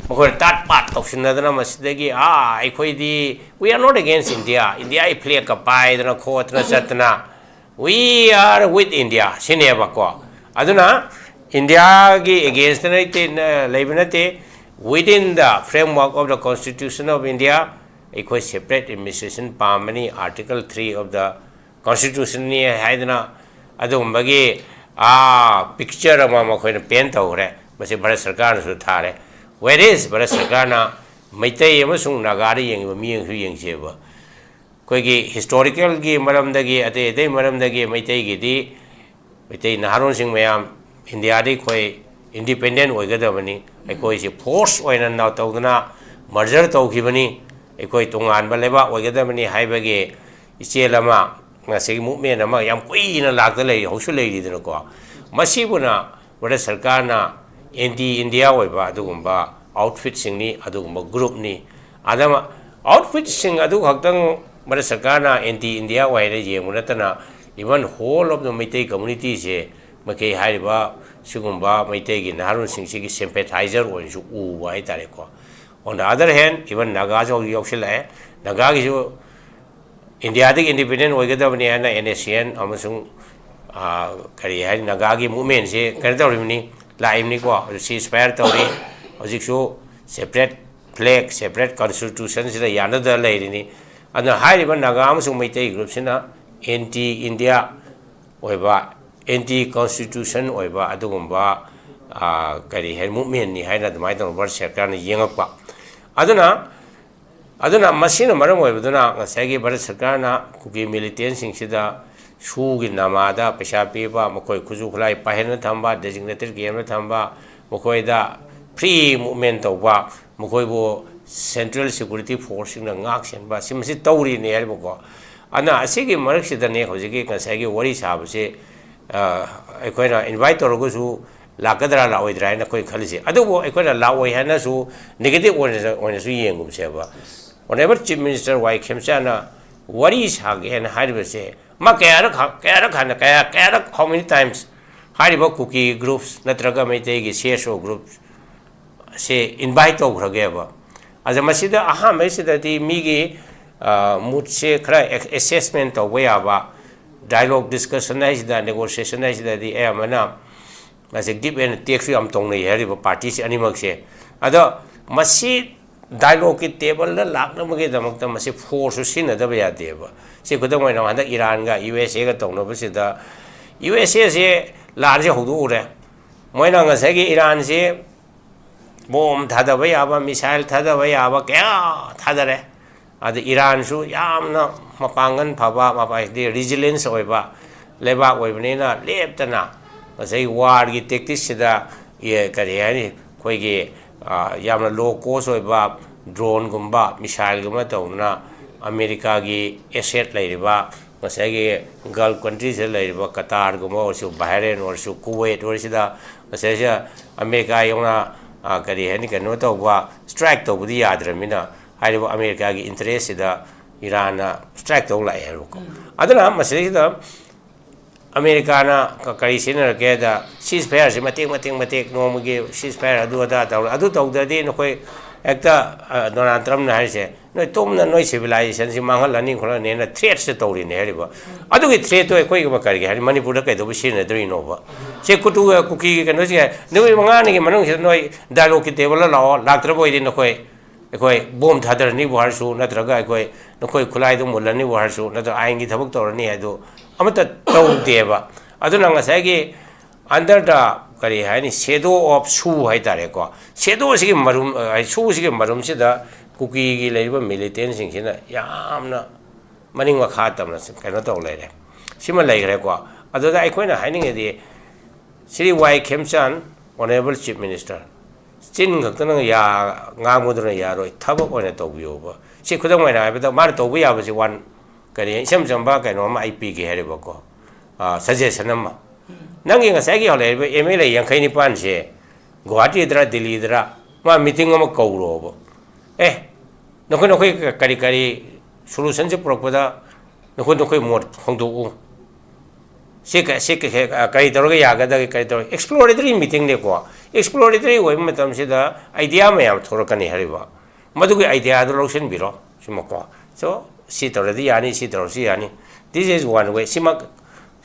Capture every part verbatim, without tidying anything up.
ꯃꯈꯣꯏꯅ ꯇꯥꯠ ꯄꯥꯠ ꯇꯧꯁꯤꯟꯅꯗꯅ ꯃꯁꯤꯗꯒꯤ ꯑꯥ ꯑꯩꯈꯣꯏꯗꯤ we are not against India, ꯏꯟꯗꯤꯌꯥꯒꯤ ꯐ꯭ꯂꯦꯛꯀ ꯄꯥꯏꯗꯅ ꯈꯣꯠꯇꯅ ꯆꯠꯇꯅ we are with India ꯁꯤꯅꯦꯕꯀꯣ꯫ ꯑꯗꯨꯅ ꯏꯟꯗꯤꯌꯥꯒꯤ ꯑꯦꯒꯦꯟꯁꯇ ꯂꯩꯕ ꯅꯠꯇꯦ꯫ Within the framework of the Constitution of India ꯑꯩꯈꯣꯏ separate administration ꯄꯥꯝꯕꯅꯤ, Article three of the Constitutionꯅꯤ ꯍꯥꯏꯗꯅ ꯑꯗꯨꯒꯨꯝꯕꯒꯤ ꯑꯥ ꯄꯤꯛꯆꯔ ꯑꯃ ꯃꯈꯣꯏꯅ ꯄꯦꯟ ꯇꯧꯈ꯭ꯔꯦ꯫ ꯃꯁꯤ ꯚꯥꯔꯠ ꯁꯔꯀꯥꯔꯅꯁꯨ ꯊꯥꯔꯦ꯫ Whereas ꯚꯥꯔꯠ ꯁꯔꯀꯥꯔꯅ ꯃꯩꯇꯩ ꯑꯃꯁꯨꯡ ꯅꯥꯒꯥꯗ ꯌꯦꯡꯉꯤꯕ ꯃꯤꯠꯌꯦꯡꯁꯨ ꯌꯦꯡꯁꯦꯕ꯫ ꯑꯩꯈꯣꯏꯒꯤ ꯍꯤꯁꯇꯣꯔꯤꯀꯦꯜꯒꯤ ꯃꯔꯝꯗꯒꯤ ꯑꯇꯩ ꯑꯇꯩ ꯃꯔꯝꯗꯒꯤ ꯃꯩꯇꯩꯒꯤꯗꯤ ꯃꯩꯇꯩ ꯅꯍꯥꯔꯣꯜꯁꯤꯡ ꯃꯌꯥꯝ ꯏꯟꯗꯤꯌꯥꯗꯤ ꯑꯩꯈꯣꯏ ꯏꯟꯗꯤꯄꯦꯟꯗꯦꯟ ꯑꯣꯏꯒꯗꯕꯅꯤ, ꯑꯩꯈꯣꯏꯁꯤ ꯐꯣꯔꯁ ꯑꯣꯏꯅ ꯅ- ꯇꯧꯗꯅ ꯃꯔꯖꯔ ꯇꯧꯈꯤꯕꯅꯤ, ꯑꯩꯈꯣꯏ ꯇꯣꯉꯥꯟꯕ ꯂꯩꯕꯥꯛ ꯑꯣꯏꯒꯗꯕꯅꯤ ꯍꯥꯏꯕꯒꯤ ꯏꯆꯦꯜ ꯑꯃ, ꯉꯁꯤꯒꯤ ꯃꯨꯞꯃꯦꯟ ꯑꯃ ꯌꯥꯝ ꯀꯨꯏꯅ ꯂꯥꯛꯇ ꯂꯩꯔꯤ, ꯍꯧꯁꯨ ꯂꯩꯔꯤꯗꯅꯀꯣ꯫ ꯃꯁꯤꯕꯨꯅ ꯚꯥꯔꯠ ꯁꯔꯀꯥꯔꯅ ꯑꯦꯟꯇꯤ ꯏꯟꯗꯤꯌꯥ ꯑꯣꯏꯕ ꯑꯗꯨꯒꯨꯝꯕ ꯑꯥꯎꯠꯐꯤꯠꯁꯤꯡꯅꯤ, ꯑꯗꯨꯒꯨꯝꯕ ꯒ꯭ꯔꯨꯞꯅꯤ꯫ ꯑꯗ ꯑꯥꯎꯠꯐꯤꯠꯁꯤꯡ ꯑꯗꯨ ꯈꯛꯇꯪ ꯚꯥꯔꯠ ꯁꯔꯀꯥꯔꯅ ꯑꯦꯟꯇꯤ ꯏꯟꯗꯤꯌꯥ ꯑꯣꯏ ꯍꯥꯏꯅ ꯌꯦꯡꯕ ꯅꯠꯇꯅ even whole of the Meitei ꯀꯝꯃꯨꯅꯤꯇꯤꯁꯦ Meitei ꯍꯥꯏꯔꯤꯕ ꯁꯤꯒꯨꯝꯕ ꯃꯩꯇꯩꯒꯤ ꯅꯍꯥꯔꯣꯜꯁꯤꯡꯁꯤꯒꯤ ꯁꯤꯝꯄꯦꯊꯥꯏꯖꯔ ꯑꯣꯏꯅꯁꯨ ꯎꯕ ꯍꯥꯏꯇꯥꯔꯦꯀꯣ꯫ On the other hand, even ꯅꯥꯒꯥꯁꯨ ꯍꯧꯖꯤꯛ ꯌꯥꯎꯁꯤꯜꯂꯛꯑꯦ꯫ ꯅꯥꯒꯥꯒꯤꯁꯨ ꯏꯟꯗꯤꯌꯥꯗꯒꯤ ꯏꯟꯗꯤꯄꯦꯟꯗꯦꯟ ꯑꯣꯏꯒꯗꯕꯅꯤ ꯍꯥꯏꯅ ꯑꯦꯟ ꯑꯦꯁ ꯁꯤ ꯑꯦꯟ ꯑꯃꯁꯨꯡ ꯀꯔꯤ ꯍꯥꯏꯅꯤ ꯅꯥꯒꯥꯒꯤ ꯃꯨꯞꯃꯦꯟꯁꯦ ꯀꯩꯅꯣ ꯇꯧꯔꯤꯕꯅꯤ, ꯂꯥꯛꯏꯕꯅꯤꯀꯣ꯫ ꯁꯤ ꯏꯟꯁꯄꯥꯌꯔ ꯇꯧꯔꯤ꯫ ꯍꯧꯖꯤꯛꯁꯨ ꯁꯦꯄꯔꯦꯠ ꯐ꯭ꯂꯦꯛ, ꯁꯦꯄꯔꯦꯠ ꯀꯟꯁꯇꯤꯇ꯭ꯌꯨꯁꯟꯁꯤꯗ ꯌꯥꯅꯗꯅ ꯂꯩꯔꯤꯅꯤ꯫ ꯑꯗꯨꯅ ꯍꯥꯏꯔꯤꯕ ꯅꯥꯒꯥ ꯑꯃꯁꯨꯡ ꯃꯩꯇꯩ ꯒ꯭ꯔꯨꯞꯁꯤꯅ ꯑꯦꯟꯇꯤ ꯏꯟꯗꯤꯌꯥ ꯑꯣꯏꯕ, ꯑꯦꯟꯇꯤ ꯀꯟꯁꯇꯤꯇ꯭ꯌꯨꯁꯟ ꯑꯣꯏꯕ ꯑꯗꯨꯒꯨꯝꯕ ꯀꯔꯤ ꯍꯥꯏ ꯃꯨꯞꯃꯦꯟꯅꯤ ꯍꯥꯏꯅ ꯑꯗꯨꯃꯥꯏꯅ ꯇꯧꯅ ꯚꯥꯔꯠ ꯁꯔꯀꯥꯔꯅ ꯌꯦꯡꯉꯛꯄ꯫ ꯑꯗꯨꯅ ꯑꯗꯨꯅ ꯃꯁꯤꯅ ꯃꯔꯝ ꯑꯣꯏꯕꯗꯨꯅ ꯉꯁꯥꯏꯒꯤ ꯚꯥꯔꯠ ꯁꯔꯀꯥꯔꯅ ꯀꯨꯀꯤ ꯃꯤꯂꯤꯇꯦꯟꯁꯤꯡꯁꯤꯗ ꯁꯨꯒꯤ ꯅꯃꯥꯗ ꯄꯩꯁꯥ ꯄꯤꯕ, ꯃꯈꯣꯏ ꯈꯨꯠꯁꯨ ꯈꯨꯠꯂꯥꯏ ꯄꯥꯏꯍꯟꯅ ꯊꯝꯕ, ꯗꯦꯖꯤꯒꯅꯦꯇꯦꯠ ꯀꯦꯝꯗ ꯊꯝꯕ, ꯃꯈꯣꯏꯗ ꯐ꯭ꯔꯤ ꯃꯨꯞꯃꯦꯟ ꯇꯧꯕ, ꯃꯈꯣꯏꯕꯨ ꯁꯦꯟꯇ꯭ꯔꯦꯜ ꯁꯦꯀ꯭ꯌꯨꯔꯤꯇꯤ ꯐꯣꯔꯁꯁꯤꯡꯅ ꯉꯥꯛ ꯁꯦꯟꯕ, ꯁꯤ ꯃꯁꯤ ꯇꯧꯔꯤꯅꯦ ꯍꯥꯏꯔꯤꯕꯀꯣ꯫ ꯑꯗꯨꯅ ꯑꯁꯤꯒꯤ ꯃꯔꯛꯁꯤꯗꯅꯦ ꯍꯧꯖꯤꯛꯀꯤ ꯉꯁꯥꯏꯒꯤ ꯋꯥꯔꯤ ꯁꯥꯕꯁꯤ ꯑꯩꯈꯣꯏꯅ ꯏꯟꯚꯥꯏꯠ ꯇꯧꯔꯒꯁꯨ ꯂꯥꯛꯀꯗ꯭ꯔꯥ ꯂꯥꯛꯑꯣꯏꯗ꯭ꯔꯥ ꯍꯥꯏꯅ ꯑꯩꯈꯣꯏ ꯈꯜꯂꯤꯁꯦ꯫ ꯑꯗꯨꯕꯨ ꯑꯩꯈꯣꯏꯅ ꯂꯥꯛꯑꯣꯏ ꯍꯥꯏꯅꯁꯨ ꯅꯦꯒꯦꯇꯤꯚ ꯑꯣꯏꯅ ꯑꯣꯏꯅꯁꯨ ꯌꯦꯡꯒꯨꯝꯁꯦꯕ꯫ ꯑꯣꯅꯔꯦꯕꯜ ꯆꯤꯐ ꯃꯤꯅꯤꯁꯇꯔ ꯋꯥꯏ ꯈꯦꯝꯆꯥꯅ ꯋꯥꯔꯤ ꯁꯥꯒꯦꯅ ꯍꯥꯏꯔꯤꯕꯁꯦ ꯃꯥ ꯀꯌꯥꯔꯛ ꯀꯌꯥꯔꯛ ꯍꯥꯟꯅ ꯀꯌꯥ ꯀꯌꯥꯔꯛ how many times ꯍꯥꯏꯔꯤꯕ ꯀꯨꯀꯤ ꯒ꯭ꯔꯨꯞꯁ ꯅꯠꯇ꯭ꯔꯒ ꯃꯩꯇꯩꯒꯤ ꯁꯤ ꯑꯦꯁ ꯑꯣ ꯒ꯭ꯔꯨꯞꯁ ꯁꯦ invite ꯇꯧꯈ꯭ꯔꯒꯦꯕ꯫ ꯑꯗ ꯃꯁꯤꯗ ꯑꯍꯥꯟꯕꯩꯁꯤꯗꯗꯤ ꯃꯤꯒꯤ ꯃꯨꯠꯁꯦ ꯈꯔ assessment ꯇꯧꯕ ꯌꯥꯕ, dialogue discussion ꯍꯥꯏꯁꯤꯗ, negotiation ꯍꯥꯏꯁꯤꯗꯗꯤ ꯑꯌꯥꯝꯕꯅ ꯃꯁꯤ give and take ꯁꯨ ꯌꯥꯝ ꯇꯧꯅꯩ ꯍꯥꯏꯔꯤꯕ party ꯁꯤ ꯑꯅꯤꯃꯛꯁꯦ꯫ ꯑꯗꯣ ꯃꯁꯤ dialogue ꯀꯤ table ꯗ ꯂꯥꯛꯅꯕꯒꯤꯗꯃꯛꯇ ꯃꯁꯤ force ꯁꯨ ꯁꯤꯖꯤꯟꯅꯗꯕ ꯌꯥꯗꯦꯕ꯫ ꯁꯤ ꯈꯨꯗꯝ ꯑꯣꯏꯅ ꯍꯟꯗꯛ ꯏꯔꯥꯟꯒ ꯌꯨ ꯑꯦꯁ ꯑꯦꯒ ꯇꯧꯅꯕꯁꯤꯗ ꯌꯨ ꯑꯦꯁ ꯑꯦꯁꯦ ꯂꯥꯟꯁꯦ ꯍꯧꯗꯣꯛꯎꯔꯦ꯫ ꯃꯣꯏꯅ ꯉꯁꯥꯏꯒꯤ ꯏꯔꯥꯟꯁꯦ ꯕꯣꯝ ꯊꯥꯗꯕ ꯌꯥꯕ, missile ꯊꯥꯗꯕ ꯌꯥꯕ ꯀꯌꯥ ꯊꯥꯗꯔꯦ꯫ ꯑꯗ ꯏꯔꯥꯟꯁꯨ ꯌꯥꯝꯅ ꯃꯄꯥꯡꯒꯜ ꯐꯕ, ꯃꯄꯥ-, ꯍꯥꯏꯗꯤ resilience ꯑꯣꯏꯕ ꯂꯩꯕꯥꯛ ꯑꯣꯏꯕꯅꯤꯅ ꯂꯦꯞꯇꯅ ꯉꯁꯥꯏ war ꯒꯤ tactics ꯁꯤꯗ, ꯑꯦ, ꯀꯔꯤ ꯍꯥꯏꯅꯤ, ꯑꯩꯈꯣꯏꯒꯤ, ꯑ, ꯌꯥꯝꯅ low cost ꯑꯣꯏꯕ drone ꯒꯨꯝꯕ, missile ꯒꯨꯝꯕ ꯇꯧꯗꯅ ꯑꯃꯦꯔꯤꯀꯥꯒꯤ asset ꯂꯩꯔꯤꯕ ꯉꯁꯥꯏꯒꯤ Gulf country ꯁꯤꯗ ꯂꯩꯔꯤꯕ ꯀꯇꯥꯔꯒꯨꯝꯕ ꯑꯣꯏꯔꯁꯨ, ꯕꯍꯔꯦꯟ ꯑꯣꯏꯔꯁꯨ, ꯀꯨꯋꯦꯠ ꯑꯣꯏꯔꯁꯤꯗ ꯉꯁꯥꯏꯁꯦ ꯑꯃꯦꯔꯤꯀꯥ ꯌꯧꯅ, ꯑ, ꯀꯔꯤ ꯍꯥꯏꯅꯤ, ꯀꯩꯅꯣ ꯇꯧꯕ, strike ꯇꯧꯕꯗꯤ ꯌꯥꯗ꯭ꯔꯕꯅꯤꯅ ꯍꯥꯏꯔꯤꯕ ꯑꯃꯦꯔꯤꯀꯥꯒꯤ interest ꯁꯤꯗ ꯏꯔꯥꯟꯅ strike ꯇꯧ ꯂꯥꯛꯑꯦ ꯍꯥꯏꯕꯀꯣ꯫ ꯑꯗꯨꯅ ꯃꯁꯤꯗꯩꯁꯤꯗ ꯑꯃꯦꯔꯤꯀꯥꯅ ꯀ-, ꯀꯔꯤ ꯁꯤꯖꯤꯟꯅꯔꯛꯀꯦꯗ, ceasefire ꯁꯤ ꯃꯇꯦꯛ, ꯃꯇꯦꯛ, ꯃꯇꯦꯛ, ꯅꯣꯡꯃꯒꯤ ceasefire ꯑꯗꯨ ꯑꯗꯥ ꯇꯧꯔꯦ꯫ ꯑꯗꯨ ꯇꯧꯗ꯭ꯔꯗꯤ ꯅꯈꯣꯏ ꯍꯦꯛꯇ, ꯑ, ꯗꯣꯅꯥꯜꯗ ꯇ꯭ꯔꯝꯞꯅ ꯍꯥꯏꯔꯤꯁꯦ, "ꯅꯣꯏ ꯇꯨꯝꯅ ꯅꯣꯏ civilization ꯁꯤ ꯃꯥꯡꯍꯜꯂꯅꯤ ꯈꯣꯠꯂꯅꯤꯅ" threat ꯁꯦ ꯇꯧꯔꯤꯅꯦ ꯍꯥꯏꯔꯤꯕ꯫ ꯑꯗꯨꯒꯤ threat ꯇꯣ ꯑꯩꯈꯣꯏꯒꯤ ꯀꯔꯤꯒꯤ ꯍꯥꯏꯔꯤ, ꯃꯅꯤꯄꯨꯔꯗ ꯀꯩꯗꯧꯕ ꯁꯤꯖꯤꯟꯅꯗꯣꯏꯅꯣꯕ? ꯁꯦ ꯀꯨꯇꯨ-, ꯀꯨꯀꯤꯒꯤ ꯀꯩꯅꯣꯁꯦ ꯅꯨꯃꯤꯠ ꯃꯉꯥꯅꯤꯒꯤ ꯃꯅꯨꯡꯁꯤꯗ ꯅꯣꯏ dialogue ꯀꯤ table ꯗ ꯂꯥꯛꯑꯣ, ꯂꯥꯛꯇ꯭ꯔꯕ ꯑꯣꯏꯗꯤ ꯅꯈꯣꯏ ꯑꯩꯈꯣꯏ ꯕꯣꯝ ꯊꯥꯗꯔꯅꯤꯕꯨ ꯍꯥꯏꯔꯁꯨ, ꯅꯠꯇ꯭ꯔꯒ ꯑꯩꯈꯣꯏ ꯅꯈꯣꯏ ꯈꯨꯠꯂꯥꯏꯗꯨ ꯃꯨꯜꯂꯅꯤꯕꯨ ꯍꯥꯏꯔꯁꯨ, ꯅꯠꯇ꯭ꯔꯒ ꯑꯥꯏꯟꯒꯤ ꯊꯕꯛ ꯇꯧꯔꯅꯤ ꯍꯥꯏꯗꯨ ꯑꯃꯠꯇ ꯇꯧꯗꯦꯕ꯫ ꯑꯗꯨꯅ ꯉꯁꯥꯏꯒꯤ under the, ꯀꯔꯤ ꯍꯥꯏꯅꯤ, shadow of ꯁꯨ ꯍꯥꯏꯇꯥꯔꯦꯀꯣ, shadow ꯁꯤꯒꯤ ꯃꯔꯨꯝ, ꯑ, ꯁꯨꯁꯤꯒꯤ ꯃꯔꯨꯝꯁꯤꯗ ꯀꯨꯀꯤꯒꯤ ꯂꯩꯔꯤꯕ militant ꯁꯤꯡꯁꯤꯅ ꯌꯥꯝꯅ ꯃꯅꯤꯡ ꯃꯈꯥ ꯇꯝꯅ ꯀꯩꯅꯣ ꯇꯧ ꯂꯩꯔꯦ꯫ ꯁꯤꯃ ꯂꯩꯈ꯭ꯔꯦꯀꯣ꯫ ꯑꯗꯨꯗ ꯑꯩꯈꯣꯏꯅ ꯍꯥꯏꯅꯤꯡꯉꯤꯗꯤ, ꯁ꯭ꯔꯤ ꯋꯥꯏ ꯈꯦꯝꯆꯥꯟ, Honourable Chief Minister, ꯆꯤꯟ ꯈꯛꯇꯅ ꯌꯥ-, ꯉꯥꯡꯕꯗꯨꯅ ꯌꯥꯔꯣꯏ, ꯊꯕꯛ ꯑꯣꯏꯅ ꯇꯧꯕꯤꯌꯣꯕ꯫ ꯁꯤ ꯈꯨꯗꯝ ꯑꯣꯏꯅ ꯍꯥꯏꯕꯗ, ꯃꯥꯅ ꯇꯧꯕ ꯌꯥꯕꯁꯤ one, ꯀꯔꯤ, ꯏꯆꯝ ꯆꯝꯕ ꯀꯩꯅꯣ ꯑꯃ ꯑꯩ ꯄꯤꯒꯦ ꯍꯥꯏꯔꯤꯕꯀꯣ, ꯑ, suggestion ꯑꯃ꯫ ꯅꯪꯒꯤ ꯉꯁꯥꯏꯒꯤ ꯍꯧꯔꯛꯏꯕ ꯑꯦꯝ ꯑꯦꯜ ꯑꯦ ꯌꯥꯡꯈꯩ ꯅꯤꯄꯥꯟꯁꯦ ꯒꯨꯋꯥꯍꯥꯇꯤꯗꯔ, ꯗꯤꯜꯂꯤꯗꯔ, ꯃꯥ meeting ꯑꯃ ꯀꯧꯔꯣꯕ꯫ ꯑꯦ, ꯅꯈꯣꯏ, ꯅꯈꯣꯏ ꯀꯔꯤ ꯀꯔꯤ solution ꯁꯦ ꯄꯨꯔꯛꯄꯗ ꯅꯈꯣꯏ, ꯅꯈꯣꯏ ꯃꯣꯠ ꯐꯣꯡꯗꯣꯛꯎ꯫ ꯁꯤ ꯀ- ꯁꯤ ꯀ- ꯁꯤ, ꯑ, ꯀꯔꯤ ꯇꯧꯔꯒ ꯌꯥꯒꯗꯒꯦ, ꯀꯔꯤ ꯇꯧꯔꯒ, exploratory meeting ꯅꯤꯀꯣ꯫ Exploratory ꯑꯣꯏꯕ ꯃꯇꯝꯁꯤꯗ idea ꯃꯌꯥꯝ ꯊꯣꯔꯛꯀꯅꯤ ꯍꯥꯏꯔꯤꯕ꯫ ꯃꯗꯨꯒꯤ idea ꯗꯨ ꯂꯧꯁꯤꯟꯕꯤꯔꯣ꯫ ꯁꯤꯃꯀꯣ꯫ So, ꯁꯤ ꯇꯧꯔꯗꯤ ꯌꯥꯅꯤ, ꯁꯤ ꯇꯧꯔꯁꯨ ꯌꯥꯅꯤ꯫ This is one way. ꯁꯤꯃꯛ,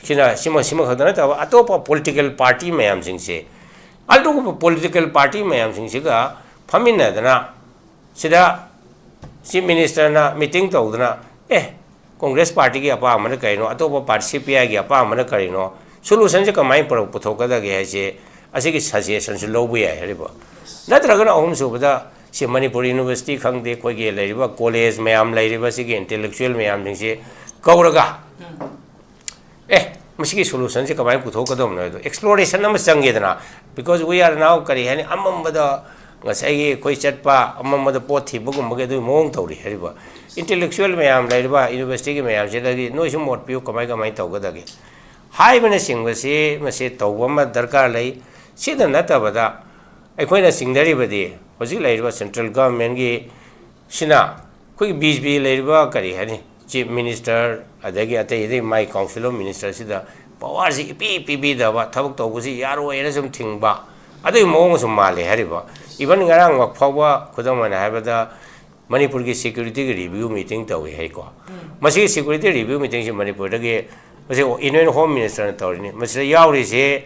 ꯁꯤꯅ, ꯁꯤꯃ-, ꯁꯤꯃ ꯈꯛꯇ ꯅꯠꯇꯕ ꯑꯇꯣꯞꯄ political party ꯃꯌꯥꯝꯁꯤꯡꯁꯦ, ꯑꯇꯣꯞꯄ political party ꯃꯌꯥꯝꯁꯤꯡꯁꯤꯒ ꯐꯝꯃꯤꯟꯅꯗꯅ ꯁꯤꯗ Chief Minister ꯅ meeting ꯇꯧꯗꯅ, ꯑꯦ, Congress party ꯒꯤ ꯑꯄꯥꯝꯕꯅ ꯀꯔꯤꯅꯣ, ꯑꯇꯣꯞꯄ party, C P I ꯒꯤ ꯑꯄꯥꯝꯕꯅ ꯀꯔꯤꯅꯣ, solution ꯁꯦ ꯀꯃꯥꯏꯅ ꯄꯨꯔꯛ-, ꯄꯨꯊꯣꯛꯀꯗꯒꯦ ꯍꯥꯏꯁꯦ, ꯑꯁꯤꯒꯤ suggestion ꯁꯨ ꯂꯧꯕ ꯌꯥꯏ ꯍꯥꯏꯔꯤꯕ꯫ ꯅꯠꯇ꯭ꯔꯒꯅ ꯑꯍꯨꯝꯁꯨꯕꯗ ꯁꯤ ꯃꯅꯤꯄꯨꯔ University ꯈꯪꯗꯦ, ꯑꯩꯈꯣꯏꯒꯤ ꯂꯩꯔꯤꯕ college ꯃꯌꯥꯝ, ꯂꯩꯔꯤꯕ ꯁꯤꯒꯤ intellectual ꯃꯌꯥꯝꯁꯤꯡꯁꯤ ꯀꯧꯔꯒ, ꯑꯦ, ꯃꯁꯤꯒꯤ solution ꯁꯦ ꯀꯃꯥꯏꯅ ꯄꯨꯊꯣꯛꯀꯗꯕꯅꯣ ꯍꯥꯏꯗꯣ exploration ꯑꯃ ꯆꯪꯒꯦꯗꯅ꯫ Because we are now, ꯀꯔꯤ ꯍꯥꯏꯅꯤ, ꯑꯃꯝꯕꯗ ꯉꯁꯥꯏꯒꯤ ꯑꯩꯈꯣꯏ ꯆꯠꯄ, ꯑꯃꯝꯕꯗ ꯄꯣꯠ ꯊꯤꯕꯒꯨꯝꯕꯒꯤ ꯑꯗꯨꯒꯤ ꯃꯑꯣꯡ ꯇꯧꯔꯤ ꯍꯥꯏꯔꯤꯕ꯫ Intellectual ꯃꯌꯥꯝ ꯂꯩꯔꯤꯕ university ꯒꯤ ꯃꯌꯥꯝꯁꯤꯗꯒꯤ ꯅꯣꯏꯁꯨ ꯃꯣꯠ ꯄꯤꯌꯨ, ꯀꯃꯥꯏ ꯀꯃꯥꯏꯅ ꯇꯧꯒꯗꯒꯦ ꯍꯥꯏꯕꯅꯆꯤꯡꯕꯁꯤ, ꯃꯁꯤ ꯇꯧꯕ ꯑꯃ ꯗꯔꯀꯥꯔ ꯂꯩ꯫ ꯁꯤꯗ ꯅꯠꯇꯕꯗ ꯑꯩꯈꯣꯏꯅ ꯆꯤꯡꯅꯔꯤꯕꯗꯤ ꯍꯧꯖꯤꯛ ꯂꯩꯔꯤꯕ central government ꯀꯤ ꯁꯤꯅ ꯑꯩꯈꯣꯏꯒꯤ B J P ꯂꯩꯔꯤꯕ, ꯀꯔꯤ ꯍꯥꯏꯅꯤ, Chief Minister, ꯑꯗꯒꯤ ꯑꯇꯩ ꯑꯇꯩ ꯃꯥꯏ Council of Minister ꯁꯤꯗ power ꯁꯤ ꯏꯄꯤ ꯄꯤꯕꯤꯗꯕ, ꯊꯕꯛ ꯇꯧꯕꯁꯤ ꯌꯥꯔꯣꯏꯅ ꯁꯨꯝ ꯊꯤꯡꯕ, ꯑꯗꯨꯒꯤ ꯃꯑꯣꯡ ꯑꯃꯁꯨ ꯃꯥꯜꯂꯦ ꯍꯥꯏꯔꯤꯕ꯫ Even ꯉꯔꯥꯡꯃꯛ ꯐꯥꯎꯕ, ꯈꯨꯗꯝ ꯑꯣꯏꯅ ꯍꯥꯏꯕꯗ, ꯃꯅꯤꯄꯨꯔꯒꯤ security ꯒꯤ review meeting ꯇꯧꯏ ꯍꯥꯏꯀꯣ꯫ ꯃꯁꯤꯒꯤ security review meeting ꯁꯤ ꯃꯅꯤꯄꯨꯔꯗꯒꯤ, ꯃꯁꯤ Union Home Minister ꯅ ꯇꯧꯔꯤꯅꯤ꯫ ꯃꯁꯤꯗ ꯌꯥꯎꯔꯤꯁꯤ